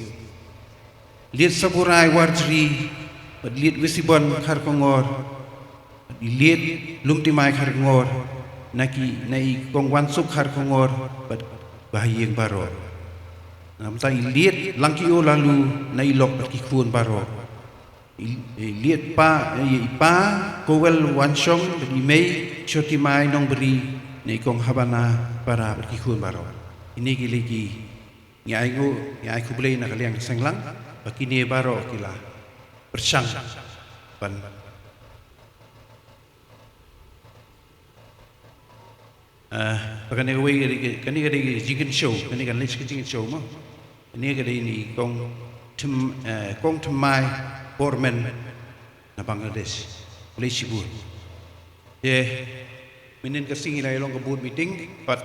Liet Saburai Warjri bad Liet Wisibon Kharkongor bad i Liet Lumtimai Kharkongor na ki, na i Kong Wansuk Kharkongor bad bahaïing baroh. Na bynta i Liet Langkio Lalu na i lok bad ki khun baroh. I, i Liet Pa, i Pa Kowel Wanshong bad i mei Shotimai Nongbri na i Kong Habana Para bad ki khun baroh. Ine ki lei ki ngi ai nguh, ngi ai khublei na ka liang ka seng lang ba kine baroh ki la pyrshang ban, eh, ba kane kawei ka dei, kane ka dei ka jingkynshew, kane kan leit ka jingkynshew mo. Kane ka dei na i Kong Thm-, eh, Kong Thymmai Bormen na Bangladesh. Khublei shibun. Te Mynnin ka sngi la ïa long ka board meeting, bad,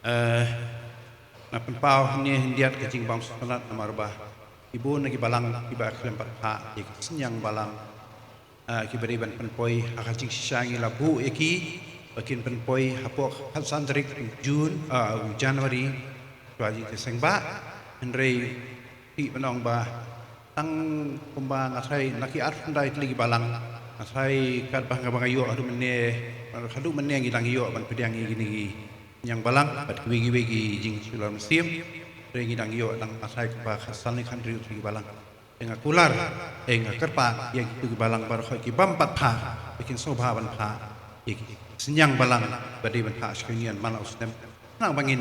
eh, nga pynpaw hangne hyndiat ka jingbym sngewtynnat namar ba ki bun na ki balang kiba khlem pat phah ïa ki synñiang balang, eh, kiba dei ban pynpoi ha ka jingshisha ngi la buh ïa ki ba kin pynpoi hapoh khatsan tarik u Jun, eh, u January shuwa jingïaseng ba. Hynrei phi ban ong ba tang kumba nga tharai na ki arphew khyndai tylli ki balang, nga tharai katba nga ba nga ïoh haduh mynne, haduh mynne ngi dang ïoh ban pdiang ïa kine ki synñiang balang bad kiwei kiwei ki jingshlur mynsiem. Hynrei ngi dang ïoh dang, nga tharai kumba khatsan ne khathynriew tylli ki balang. Te nga kular, eh, nga kyrpad ïa kitu ki balang baroh ki bym pat phah, ba kin sngewbha ban phah ïa ki synñiang balang ba dei ban phah sha ka Union man la u snem, khnang ba ngin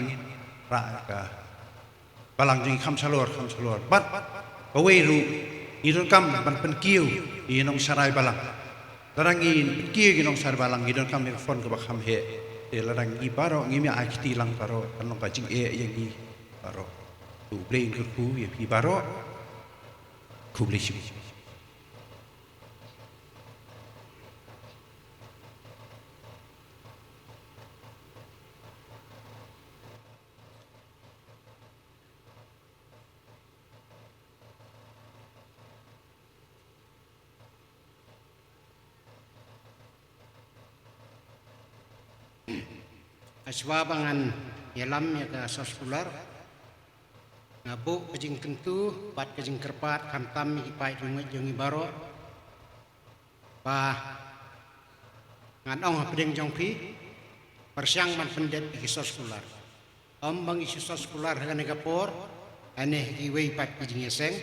rah ka balang jong ngi kham shalor, kham shalor. Bad kawei ruh, ngi donkam ban pynkiew ïa ki nongsharai balang. Lada ngi pynkiew ïa ki nongsharai balang, ngi donkam ïa ka fund kaba kham heh. Te lada ngi baroh ngim ïa ai kti lang baroh, kan long ka jingeh ïa ngi baroh. To U Blei un kyrkhu ïa phi baroh. Khublei shibun. Hashwa ba ngan ïalam ïa ka soskular, nga buh ka jingkyntu bad ka jingkyrpad khamtam ïa ki paidbah jong ngi baroh, ba ngan ong hapdeng jong phi, pyrshang ban pyndep ïa ki soskular. Ym ba ngi shu soskular ha kane ka por, hangne ha kiwei pat ki jingïaseng,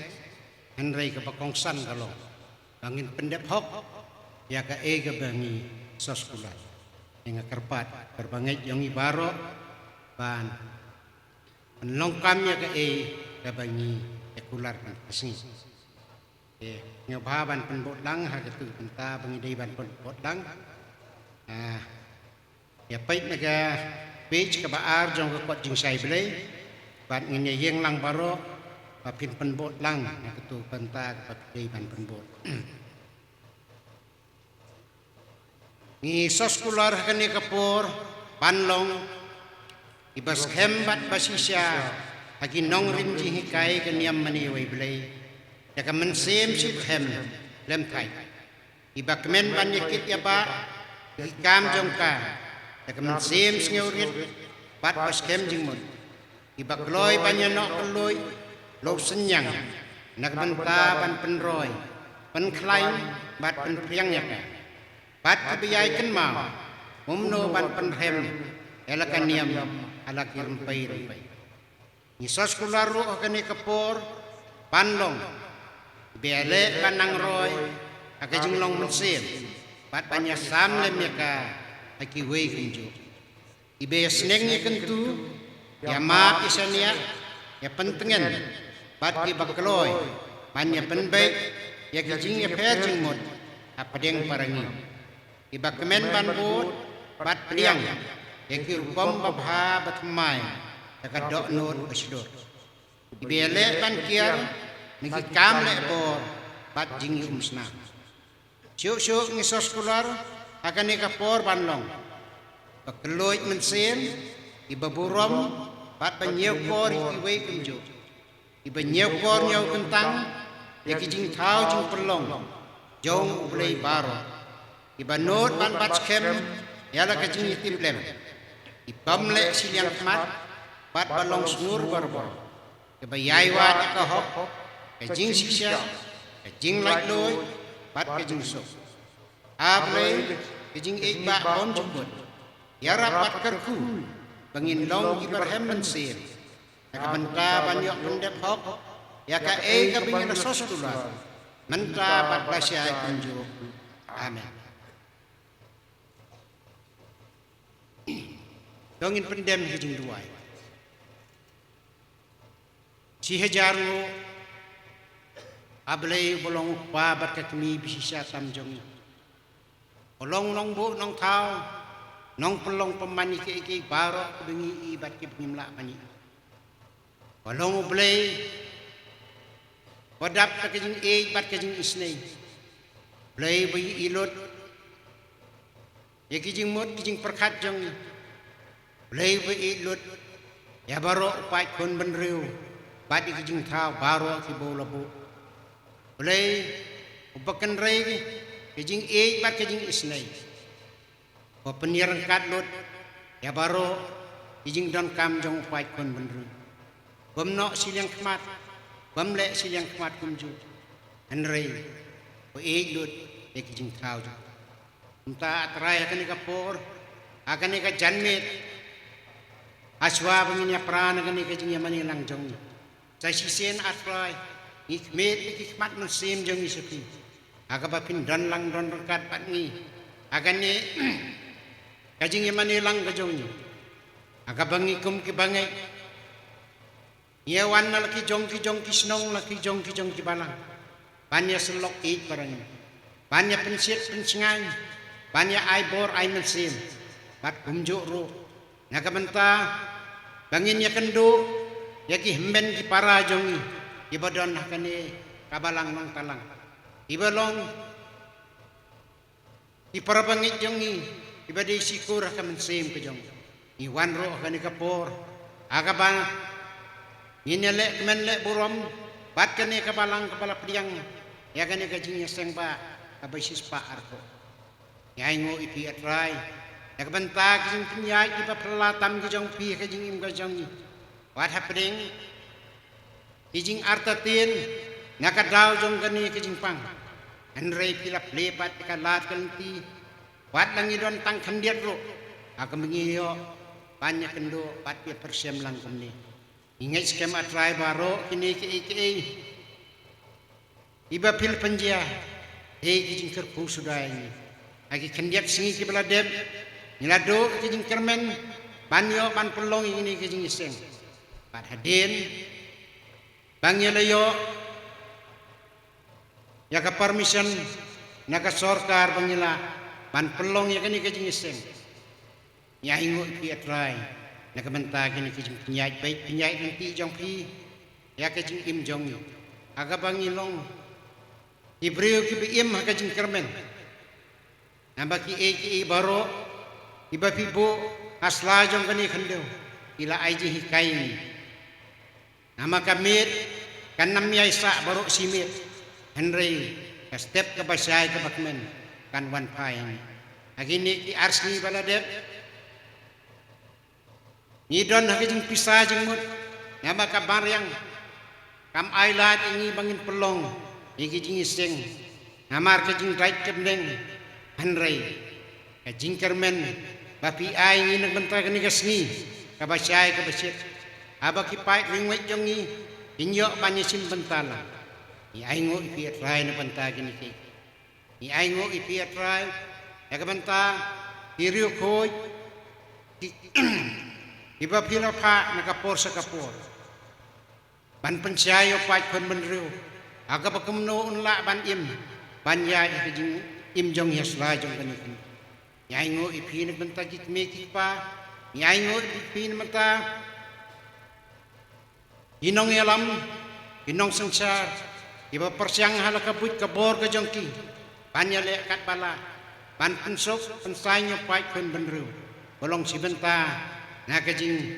hynrei kaba kongsan ka long ba ngin pyndep hok ïa kaei kaba ngi soskular. Nga kyrpad, kyrpad ngeit jong ngi baroh ban pynlong kam ïa kaei kaba ngi ïa kular man ka sngi. Te nga bha ban pynbud lang ha katu ka bynta ba ngi dei ban pynbud lang. Ah, ïa peit na ka page kaba ar jong ka kot jingshai Blei, bad ngin ïa ïeng lang baroh ba phin pynbud lang na katu ka bynta kaba phi dei ban pynbud. Ngi soskular ha kane ka por ban long kiba skhem bad ba shisha ha ki nongrim jinghikai ka niam mane wei Blei, da ka mynsiem shitrhem khlem thait, kiba kmen ban ïa kit ïa ba ki kam jong ka da ka mynsiem sngewrit bad ba skhem jingmut, kiba kloi ban ïa noh kylluid la u synñiang na ka bynta ban pynroi, pynkhlaiñ bad pynphriang ïa ka, bad kiba ïai kynmaw kumno ban pynrhem ïa la ka niam ha la ki rympei rympei. Ngi soskular ruh ha kane ka por ban long kiba ïaleh ban nang roi ha ka jinglong mynsiem bad ban ïasam lem ïa ka ha kiwei kumjuh. Kiba ïasneng ïakyntu, ïamap ïashaniah, ïapyntngen, bad kiba kloi ban ïapynbeit ïa ki jingïapher jingmut hapdeng para ngi, kiba kmen ban bud bad pdiang ïa ki rukom babha bathymmai da ka dohnud bashlur, kiba ïaleh ban kiar na ki kam leh bor bad jingïaumsnam. Shuh shuh ngi soskular ha kane ka por ban long kiba kylluid mynsiem, kiba burom bad ba ñiewkor ïa kiwei kumjuh, kiba ñiewkor ñiewkyntang ïa ki jingthaw jingpynlong jong U Blei baroh, kiba nud ban bat skhem ïa la ka jingïatiplem, ki bym leh shiliang khmat bad ba long sngur barabor, kiba ïai wad ïa ka hok, ka jingshisha, ka jinglaitluid bad ka jingsuk. A Blei, ka jingïeit ba bymjukut, ïarap bad kyrkhu ba ngin long kiba rhem mynsiem na ka bynta ban ïoh pyndep hok ïa kaei kaba ngi la soskular mynta bad lashai kumjuh. Amen. To ngin pyndem ha ka jingduwai. Shi hajar nguh, A Blei uba long u Kpa bad ka Kmie bashisha tam jong ngi, uba long u nongbuh nongthaw, nongpynlong pynman ïa kiei kiei baroh kiba ngi ïohi bad kiba ngim lah ban ïohi. Uba long U Blei uba dap da ka jingïeit bad ka jingisynei, Blei uba ïohi lut, ïa ki jingmut ki jingpyrkhat jong ngi. Blei ba ïeit lut ïa baroh u paid khun bynriew bad ïa ki jingthaw baroh ki ba u la buh. Blei u ba kynrei ki jingïeit bad ki jingisynei. Ba pynïaryngkat lut ïa baroh ki jingdonkam jong u paid khun bynriew. Bym noh shiliang khmat, bym leh shiliang khmat kumjuh. Hynrei ba ïeit lut ïa ki jingthaw jong. Mynta A Trai ha kane ka por, ha kane ka janmiet, ha shuwa ba ngin ïa pra na kane ka jingïamane lang jong ngi, sa shisien A Trai, ngi khmih ïa ki khmat mynsiem jong ngi sha phi, ha kaba phin don lang don ryngkat bad ngi ha kane ka jingïamane lang ka jong ngi, ha kaba ngi kum ki bangeit ngi ïa wan na la ki jong ki jong ki shnong, la ki jong ki jong ki balang, ban ïa syllok ïeit para ngi, ban ïa pynshit pynshngaiñ, ban ïa ai bor ai mynsiem. Bad kumjuh ruh na ka bynta ba ngin ïa kynduh ïa ki hynmen ki para jong ngi ki ba don ha kane ka balang Nongtalang, ki ba long ki para bangeit jong ngi, ki ba dei shikur ha ka mynsiem ka jong ngi. Ngi wan ruh ha kane ka por ha kaba ngin ïa leh kmen leh burom bad kane ka balang kaba la pdiang ïa kane ka jingïaseng ba kaba shispah arphew. Ngi ainguh ïa phi A Trai na ka bynta ki jingpynïaid ki ba phylla tam ki jong phi ha ka jingim ka jong ngi. Wat hapdeng ki jingartatien na ka daw jong kane ka jingpang, hynrei phi la plie pat ïa ka lad ka lynti. Wat la ngi don tang khyndiat ruh ha kaba ngi ïoh ban ïa kynduh bad phi pyrshang lang kumne. Ngi ngeit skhem A Trai baroh kine kiei kiei ki ba phi la pynjia, dei ki jingkyrkhu suda ïa ngi. Ha ki khyndiat sngi ki ba la dep, ngi la duh ki jingkyrmen ban ïoh ban pynlong ïa kine ki jingïaseng. Bad hadien ba ngi la ïoh ïa ka permission na ka sorkar ba ngi lah ban pynlong ïa kane ka jingïaseng, ngi ainguh ïa phi A Trai na ka bynta kine ki jingpynïaid beit pynïaid lynti jong phi ïa ka jingim jong ngi, ha kaba ngi long ki briew ki ba im ha ka jingkyrmen. Namar kiei kiei baroh ki ba phi buh ha sla jong kane ka khyndew, ki la ai jinghikai ïa ngi. Namar ka miet kan ym ïai sah baroh shi miet, hynrei ka step kaba shai kaba kmen kan wan phai ïa ngi. Ha kine ki ar sngi ba la dep, ngi don ha ka jingpisa jingmut, namar ka mariang kam ai lad ïa ngi ba ngin pynlong ïa ki jingïaseng namar ka jingdait ka bneng, hynrei ka jingkyrmen ba phi ai ïa ngi na ka bynta kane ka sngi kaba shai kaba shit, haba ki paid ringweit jong ngi kin ïoh ban ïashim bynta lang. Ngi ainguh ïa phi A Trai na ka bynta kine ki Ngi ainguh ïa phi A Trai na ka bynta ki riewkhuid ki, ki ba phi la phah na ka por sha ka por ban pynshai ïa u paid khun bynriew ha kaba kumno un lah ban im, ban ïaid ha ka jingim jong ngi ha sla jong kane ka khyndew. Ngi ainguh ïa phi na ka bynta ki kmie ki kpa. Ngi ainguh ïa phi na ka bynta ki nongïalam, ki nongsynshar, ki ba pyrshang ha la ka buit ka bor ka jong ki ban ïaleh katba lah ban pynsuk pynsaiñ ïa u paid khun bynriew ba long shi bynta na ka jingïalong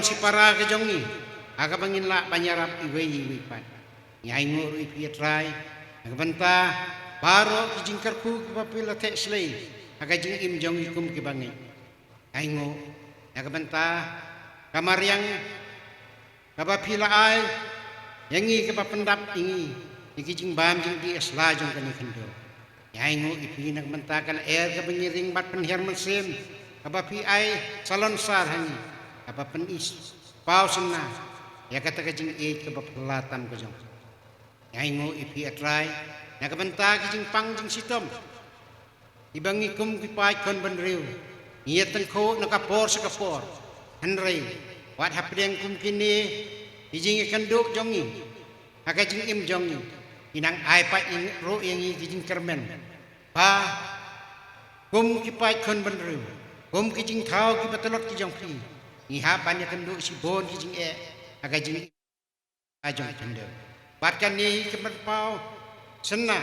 shipara ka jong ngi ha kaba ngin lah ban ïarap iwei ïa iwei pat. Ngi ainguh ruh ïa phi A Trai na ka bynta baroh ki jingkyrkhu ki ba phi la theh shlei ha ka jingim jong ngi kum ki bangeit. Ainguh na ka bynta ka mariang kaba phi la ai ïa ngi kaba pyndap ïa ngi ïa ki jingbam jingdih ha sla jong kane ka khyndew. Ngi ainguh ïa phi na ka bynta ka lyer kaba ngi ring bad pynhiar mynsiem kaba phi ai salonsar ha ngi, kaba pyni paw synna ïa kata ka jingïeit kaba phylla tam ka jong. Ngi ainguh ïa phi A Trai na ka bynta ki jingpang jingshitom ki ba ngi kum ki paid khun bynriew ngi ïa tyngkhuh na ka por sha ka por. Hynrei wat hapdeng kum kine ki jingïakynduh jong ngi ha ka jingim jong ngi, ki nang ai pat ruh ïa ngi ki jingkyrmen ba kum ki paid khun bynriew, kum ki jingthaw ki ba tlot ki jong phi, ngi hap ban ïakynduh shibun ki jingeh ha ka jingim jong ka khyndew. Bad kane hi ka pynpaw synna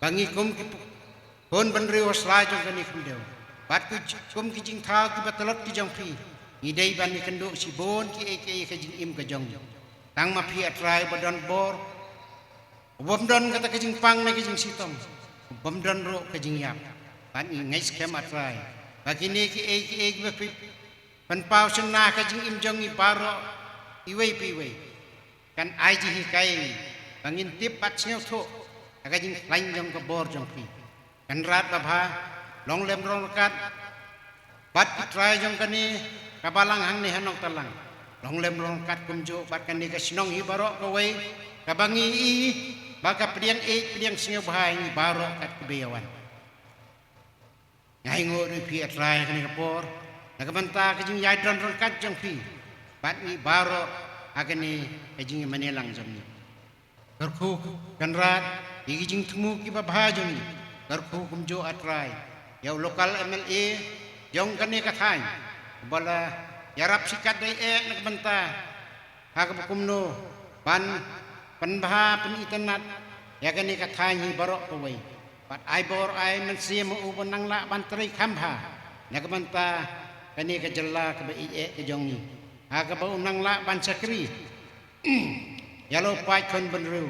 Ba ngi kum ki pu-, khun bynriew ha sla jong kane khyndew, bad ki j-, kum ki jingthaw kiba tlot ki jong phi, ngi dei ban ïakynduh shibun kiei kiei ka jingim ka jong ngi. Tang ma phi, A Trai, ba don bor, u bym don kata ka jingpang ne ka jingshitom, u bym don ruh ka jingïap. Bad ngi ngeit skhem, A Trai, ba kine kiei kiei kiba phi pynpaw shynna ha ka jingim jong ngi baroh, iwei pa iwei, kan ai jinghikai ba ngin tip bad sngewthuh ha ka jingkhlaiñ jong ka bor jong phi. Kynrad babha, long lem long ryngkat bad ki trai jong kane ka balang hangne ha Nongtalang. Long lem long ryngkat kumjuh bad kane ka shnong hi baroh kawei, kaba ngi i ba ka pdiang ïeit pdiang sngewbha ïa ngi baroh kat kaba ïawan. Nga ainguh ruh ïa phi, A Trai, ha kane ka por, na ka bynta ka jingïadon ryngkat jong phi bad ngi baroh ha kane ka jingïamane lang jong ngi. Kyrkhu kynrad ïa ki jingthmu kiba bha jong ngi. Kyrkhu kumjuh, A Trai, ïa u local M L A jong kane ka thaiñ, ba la ïarap shikatdei eh na ka bynta ha kaba kumno ban pynbha pynitynnad ïa kane ka thaiñ hi baroh kawei. Bad ai bor ai mynsiem ha u ba un nang lah ban trei kham bha na ka bynta kane ka jylla kaba ïeit eh ka jong ngi, ha kaba un nang lah ban shakri ïa la u paid khun bynriew,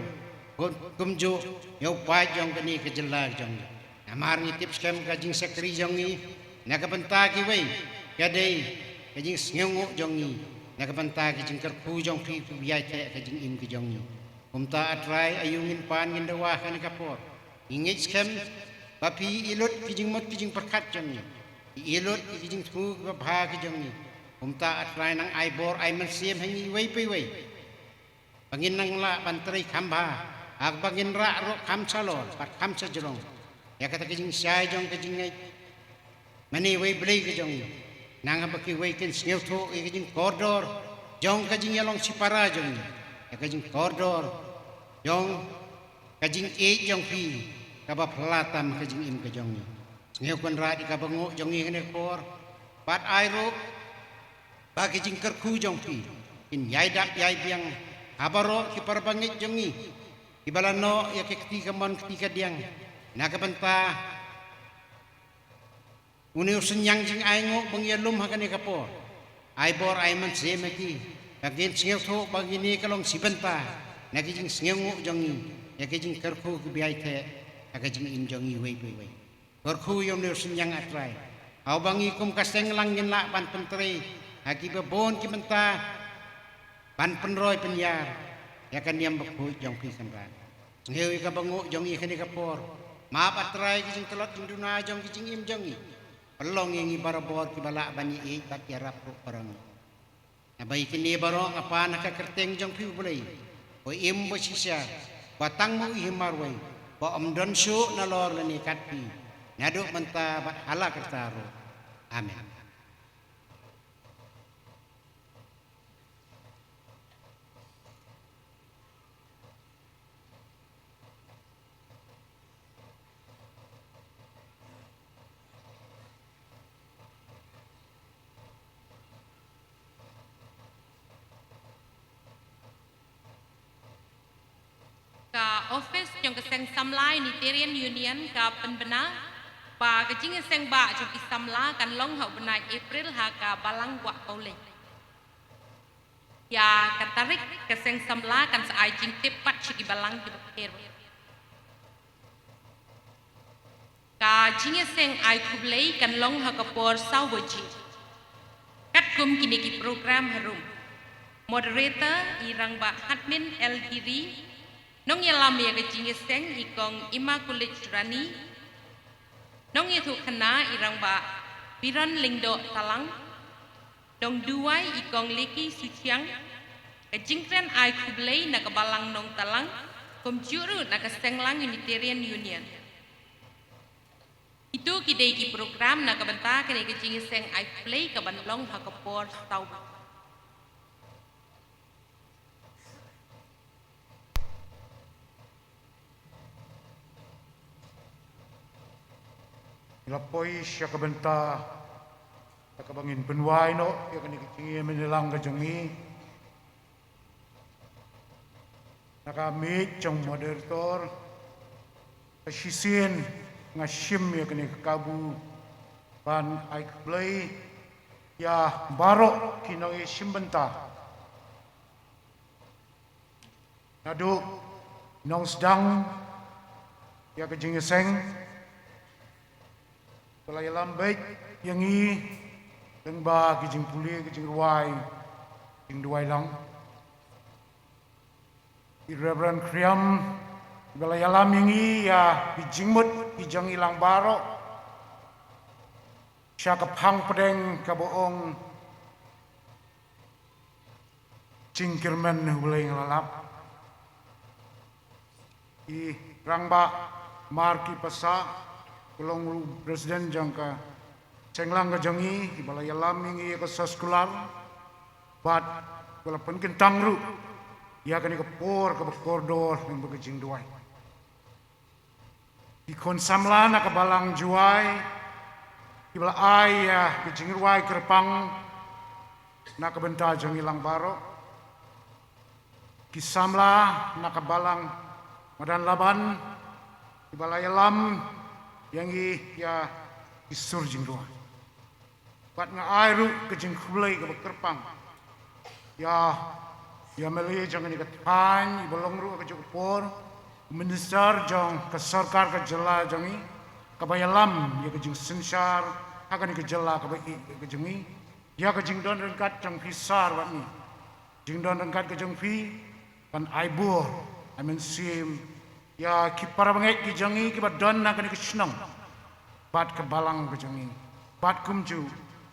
kum, kumjuh ïa u paid jong kane ka jylla ka jong ngi. Namar ngi tip skhem ka jingshakri jong ngi na ka bynta kiwei ka dei ka jingsngewnguh jong ngi na ka bynta ka jingkyrkhu jong phi, phi ïai theh ka jingim ka jong ngi. Kumta, A Trai, aïu ngin pan ngin dawa ha kane ka por? Ngi ngeit skhem ba phi i lut ki jingmut ki jingpyrkhat jong ngi, i lut ki jingthmu kiba bha ki jong ngi. Kumta, A Trai, nang ai bor ai mynsiem ha ngi iwei pa iwei, ba ngin nang lah ban trei kham bha, ha kaba ngin rah ruh kham shalor bad kham shajrong ïa kata ka jingshai jong ka jingngeit mane wei Blei ka jong ngi. Nang haba kiwei kin sngewthuh ïa ka jingkordor jong ka jingïalong shipara jong ngi, ïa ka jingkordor jong ka jingïeit jong phi kaba phylla tam ha ka jingim ka jong ngi. Sngewkynrad ïa kaba nguh jong ngi ha kane ka por, bad ai ruh ba ki jingkyrkhu jong phi kin ïai dap ïai biang ha baroh ki para bangeit jong ngi kiba la noh ïa ka kti kamon kti kadiang na ka bynta une u synñiang jingainguh ba ngi ïalum ha kane ka por. Ai bor ai mynsiem ha ki, ba kin sngewthuh ba kine ka long shi bynta na ki jingsngewnguh jong ngi ïa ki jingkyrkhu kiba ïai theh ha ka jingim jong ngi iwei pa iwei. Kyrkhu ïa une u synñiang, A Trai, ha uba ngi kum ka seng lang ngin lah ban pyntrei ha kiba bun ki bynta ban pynroi pynïar ïa ka niam bakhuid jong phi, Kynrad. Sngew ïa kaba nguh jong ngi ha kane ka por. Map, A Trai, ki jingtlot jingduna jong ki jingim jong ngi. Pynlong ïa ngi barabor kiba lah ban ïeit bad ïarap ruh para ngi. Naba ïa kine baroh nga pan ha ka kyrteng jong phi U Blei, uba im, uba shisha, uba tang ma u hi marwei, uba ym don shuh nalor lane katphi, naduh mynta bad hala karta ruh. Amen. Ka office jong ka Seng Samla Unitarian Union ka pynbna ba ka jingïaseng bah jong ki samla kan long ha u bnai April ha ka Balang Wah Kawlei. Ïa ka tarik ka Seng Samla kan sa ai jingtip pat sha ki balang kiba pher. Ka jingïaseng ai khublei kan long ha ka por saw baje. Katkum kine ki program harum. Moderator i Rangbah Hadmin L Giri. Nongïalam ïa ka jingïaseng i Kong Immaculate Jurani. Nongïathuhkhana i Rangbah Biran Lyngdoh Talang. Nongduwai i Kong Leki Suchiang. Ka jingkren ai khublei na ka Balang Nongtalang, kumjuh ruh na ka Senglang Unitarian Union. Itu ki dei ki program na ka bynta kane ka jingïaseng ai khublei kaban long ha ka por saw baje. Ngi la poi sha ka bynta kaba ngin pynwai noh ïa kane ka jingïamane lang ka jong ngi. Na ka miej jong moderator, Ka shisien nga shim ïa kane ka kabu ban ai khublei ïa baroh ki nongïashim bynta naduh nongsdang ïa ka jingïaseng, ba la ïalam beit ïa ngi lyngba ki jingpule, ki jingrwai, jingduwai lang. I Reverend Khriam, ba la ïalam ïa ngi ïa ki jingmut ki jong i lang baroh sha ka phang pdeng kaba ong Jingkyrmen U Blei nga la lap. I Rangbah Marki Passah, ka long ruh president jong ka seng lang ka jong ngi, i ba la ïalam ïa ngi ïa ka soskular, bad ba la pynkyntang ruh ïa kane ka por kaba kordor lyngba ka jingduwai. Ki khun samla na ka balang Jowai, ki ba la ai ïa ka jingrwai kyrpang na ka bynta jong i lang baroh. Ki samla na ka balang Madan Laban, ki ba la ïalam ïa ngi ïa ki sur jingrwai. Bad nga ai ruh ka jingkhublei kaba kyrpang ïa, ïa i MLA jong kane ka thaiñ, i ba long ruh ha kajuh ka por u minister jong ka sorkar ka jylla jong ngi, kaba ïalam ïa ka jingsynshar ha kane ka jylla kaba ïeit ka jong ngi. Ïa ka jingdon ryngkat jong phi sir bad ngi, jingdon ryngkat ka jong phi kan ai bor, ai mynsiem ïa ki para bangeit ki jong ngi ki ba don na kane ka shnong bad ka balang ka jong ngi, bad kumjuh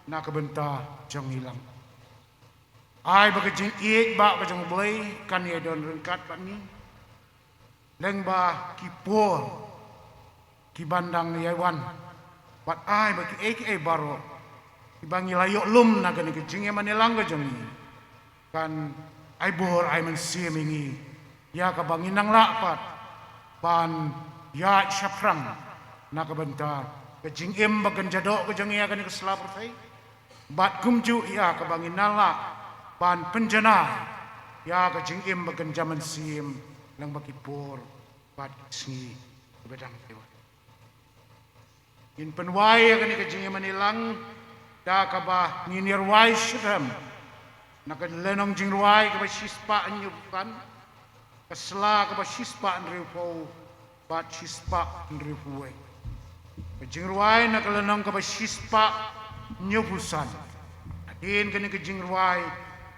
na ka bynta jong ngi lang. Ai ba ka jingïeit ba ka jong U Blei kan ïa don ryngkat bad ngi lyngba ki por ki ban dang ïa wan, bad ai ba kiei kiei baroh ki ba ngi la ïoh lum na kane ka jingïamane lang ka jong ngi kan ai bor, ai mynsiem ïa ngi ïa ka ba ngin nang lah pat ban ïaid shaphrang na ka bynta ka jingim ba kan jadoh ka jong ngi ha kane ka sla pyrthei. Bad kumjuh ïa ka ba ngin nang lah ban pynjanai ïa ka jingim ba kan jam mynsiem lyngba ki por bad ki sngi ki ba dang ïa wan. Ngin pynwai ïa kane ka jingïamane lang da kaba ngin ïarwai shitrhem na ka lynnong jingrwai kaba shispah hynñiewphew san, ka sla kaba shispah hynriewphew bad shispah hynriewphew wei. Ka jingrwai na ka lynnong kaba shispah hynñiewphew san. Hadien kane ka jingrwai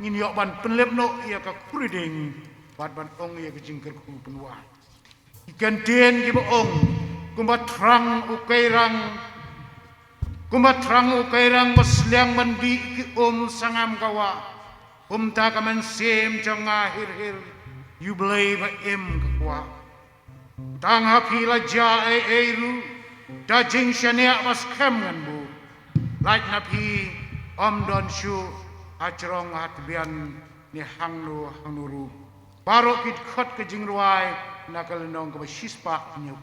ngin ïoh ban pynlip noh ïa ka khuri dieng bad ban ong ïa ka jingkyrkhu pynwai. Ki kyntien ki ba ong, kumba thrang u kairang, kumba thrang u kairang ba sliang ban dih ki um sangam ka wah, kumta ka mynsiem jong nga hir hir ïa U Blei ba im ka kwah. Tang ha phi la jia ei ei ruh da jingshaniah ba skhem ngan buh. Lait na phi ym don shuh ha jrong ha tbian ne hangno hangno ruh. Baroh ki dkhot ka jingrwai na ka lynnong kaba shispah hynñiew.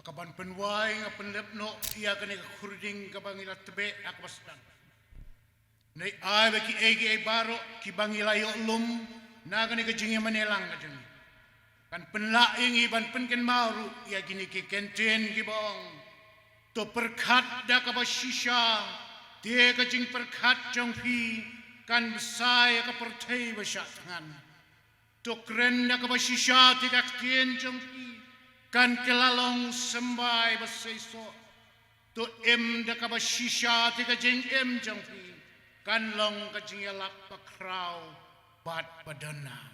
Kaban pynwai nga pynlip noh ïa kane ka khurding kaba ngi la tbeh ha kaba sdang. Nai ai ba kiei kiei baroh kiba ngi la ïoh lum na kane ka jingïamane lang ka jong ngi, kan pynlah ïa ngi ban pynkynmaw ruh ïa kine ki kyntien kiba ong: To pyrkhat da kaba shisha te ka jingpyrkhat jong phi kan bsa ïa ka pyrthei ba shah thngan. To kren da kaba shisha te ka ktien jong phi kan kylla long symbai ba seisoh. To im da kaba shisha te ka jingim jong phi kan long ka jingïalap ba khraw bad ba donnam.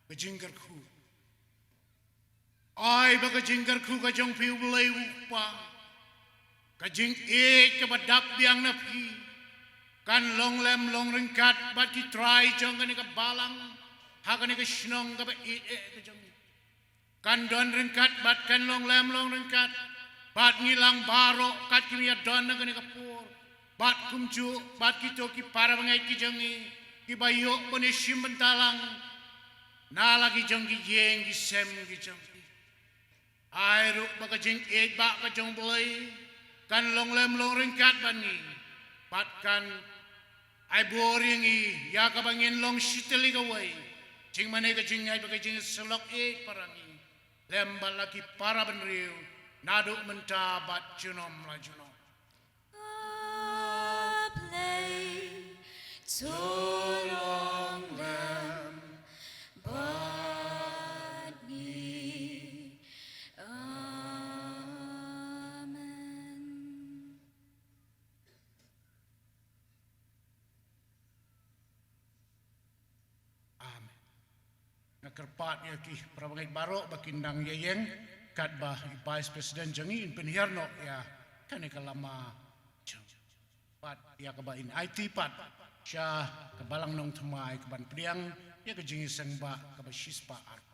Ka jingkyrkhu. Ai ba ka jingkyrkhu ka jong phi, U Blei U Kpa, ka jingïeit kaba dap biang na phi kan long lem long ryngkat bad ki trai jong kane ka balang ha kane ka shnong kaba ïeit ka jong ngi. Kan don ryngkat bad kan long lem long ryngkat bad ngi lang baroh kat kiba ïadon na kane ka por, bad kumjuh bad kito ki para bangeit ki jong ngi kiba ïoh ban ïashim bynta lang na la ki jong ki ïing ki sem ki jong ki. Ai ruh ba ka jingïeit ba ka jong U Blei kan long lem long ryngkat bad ngi bad kan ai bor ïa ngi ïa kaba ngin long shi tylli kawei, jingmane ka jingngeit bad ka jingïasyllok ïeit para ngi lem bad la ki para bynriew naduh mynta bad junom la junom. A Blei, to long lem bad ngi. Amen. Amen. Nga kyrpad ïa ki para bangeit baroh ba kin dang ïaïeng katba i Vice President jong ngi in pynhiar noh ïa kane ka lama jong, bad ïa kaba in aiti pat sha ka Balang Nongthymmai kaban pdiang ïa ka jingïaseng ba kaba shispah arphew.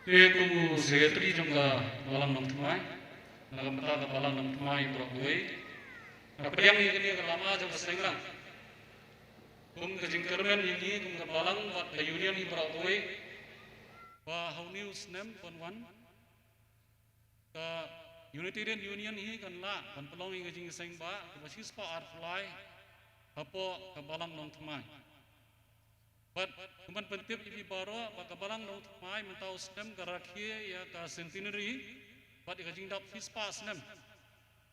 Te kum u secretary jong ka Balang Nongthymmai, na ka bynta ka Balang Nongthymmai baroh kawei, nga pdiang ïa kane ka lama jong ka Seng Lang kum ka jingkyrmen ïa ngi kum ka Balang bad ka Union hi baroh kawei, ba ha une u snem ban wan ka Unitarian Union hi kan lah ban pynlong ïa ka jingïaseng ba kaba shispah arphew lai hapoh ka Balang Nongthymmai. Bad kumban pyntip ïa phi baroh ba ka Balang Nongthymmai mynta u snem ka rakhe ïa ka centenary bad ïa ka jingdap shispah snem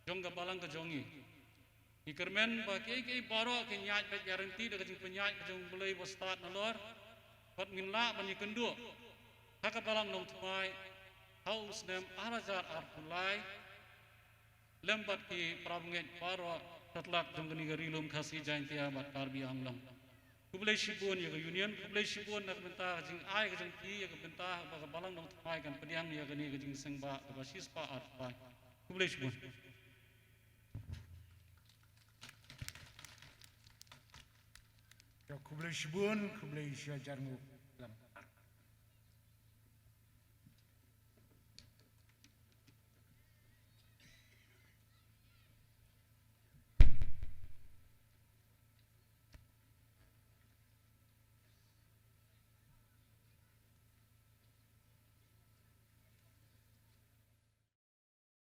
jong ka Balang ka jong ngi. Ngi kyrmen ba kiei kiei baroh kin ïaid beit ïaryntih da ka jingpynïaid ka jong U Blei ba stad nalor, bad ngin lah ban ïakynduh ha ka Balang Nongthymmai ha u snem ar hajar arphew lai lem bad ki para bangeit baroh, satlak jong kane ka Ri Lum Khasi Jaiñtia bad Karbi Anglong. Khublei shibun ïa ka Union, khublei shibun na ka bynta ka jingai ka jong phi ïa ka bynta ba ka Balang Nongthymmai kan pdiang ïa kane ka jingïaseng ba kaba shispah arphew lai. Khublei shibun. Ïa, khublei shibun, khublei shihajar nguh.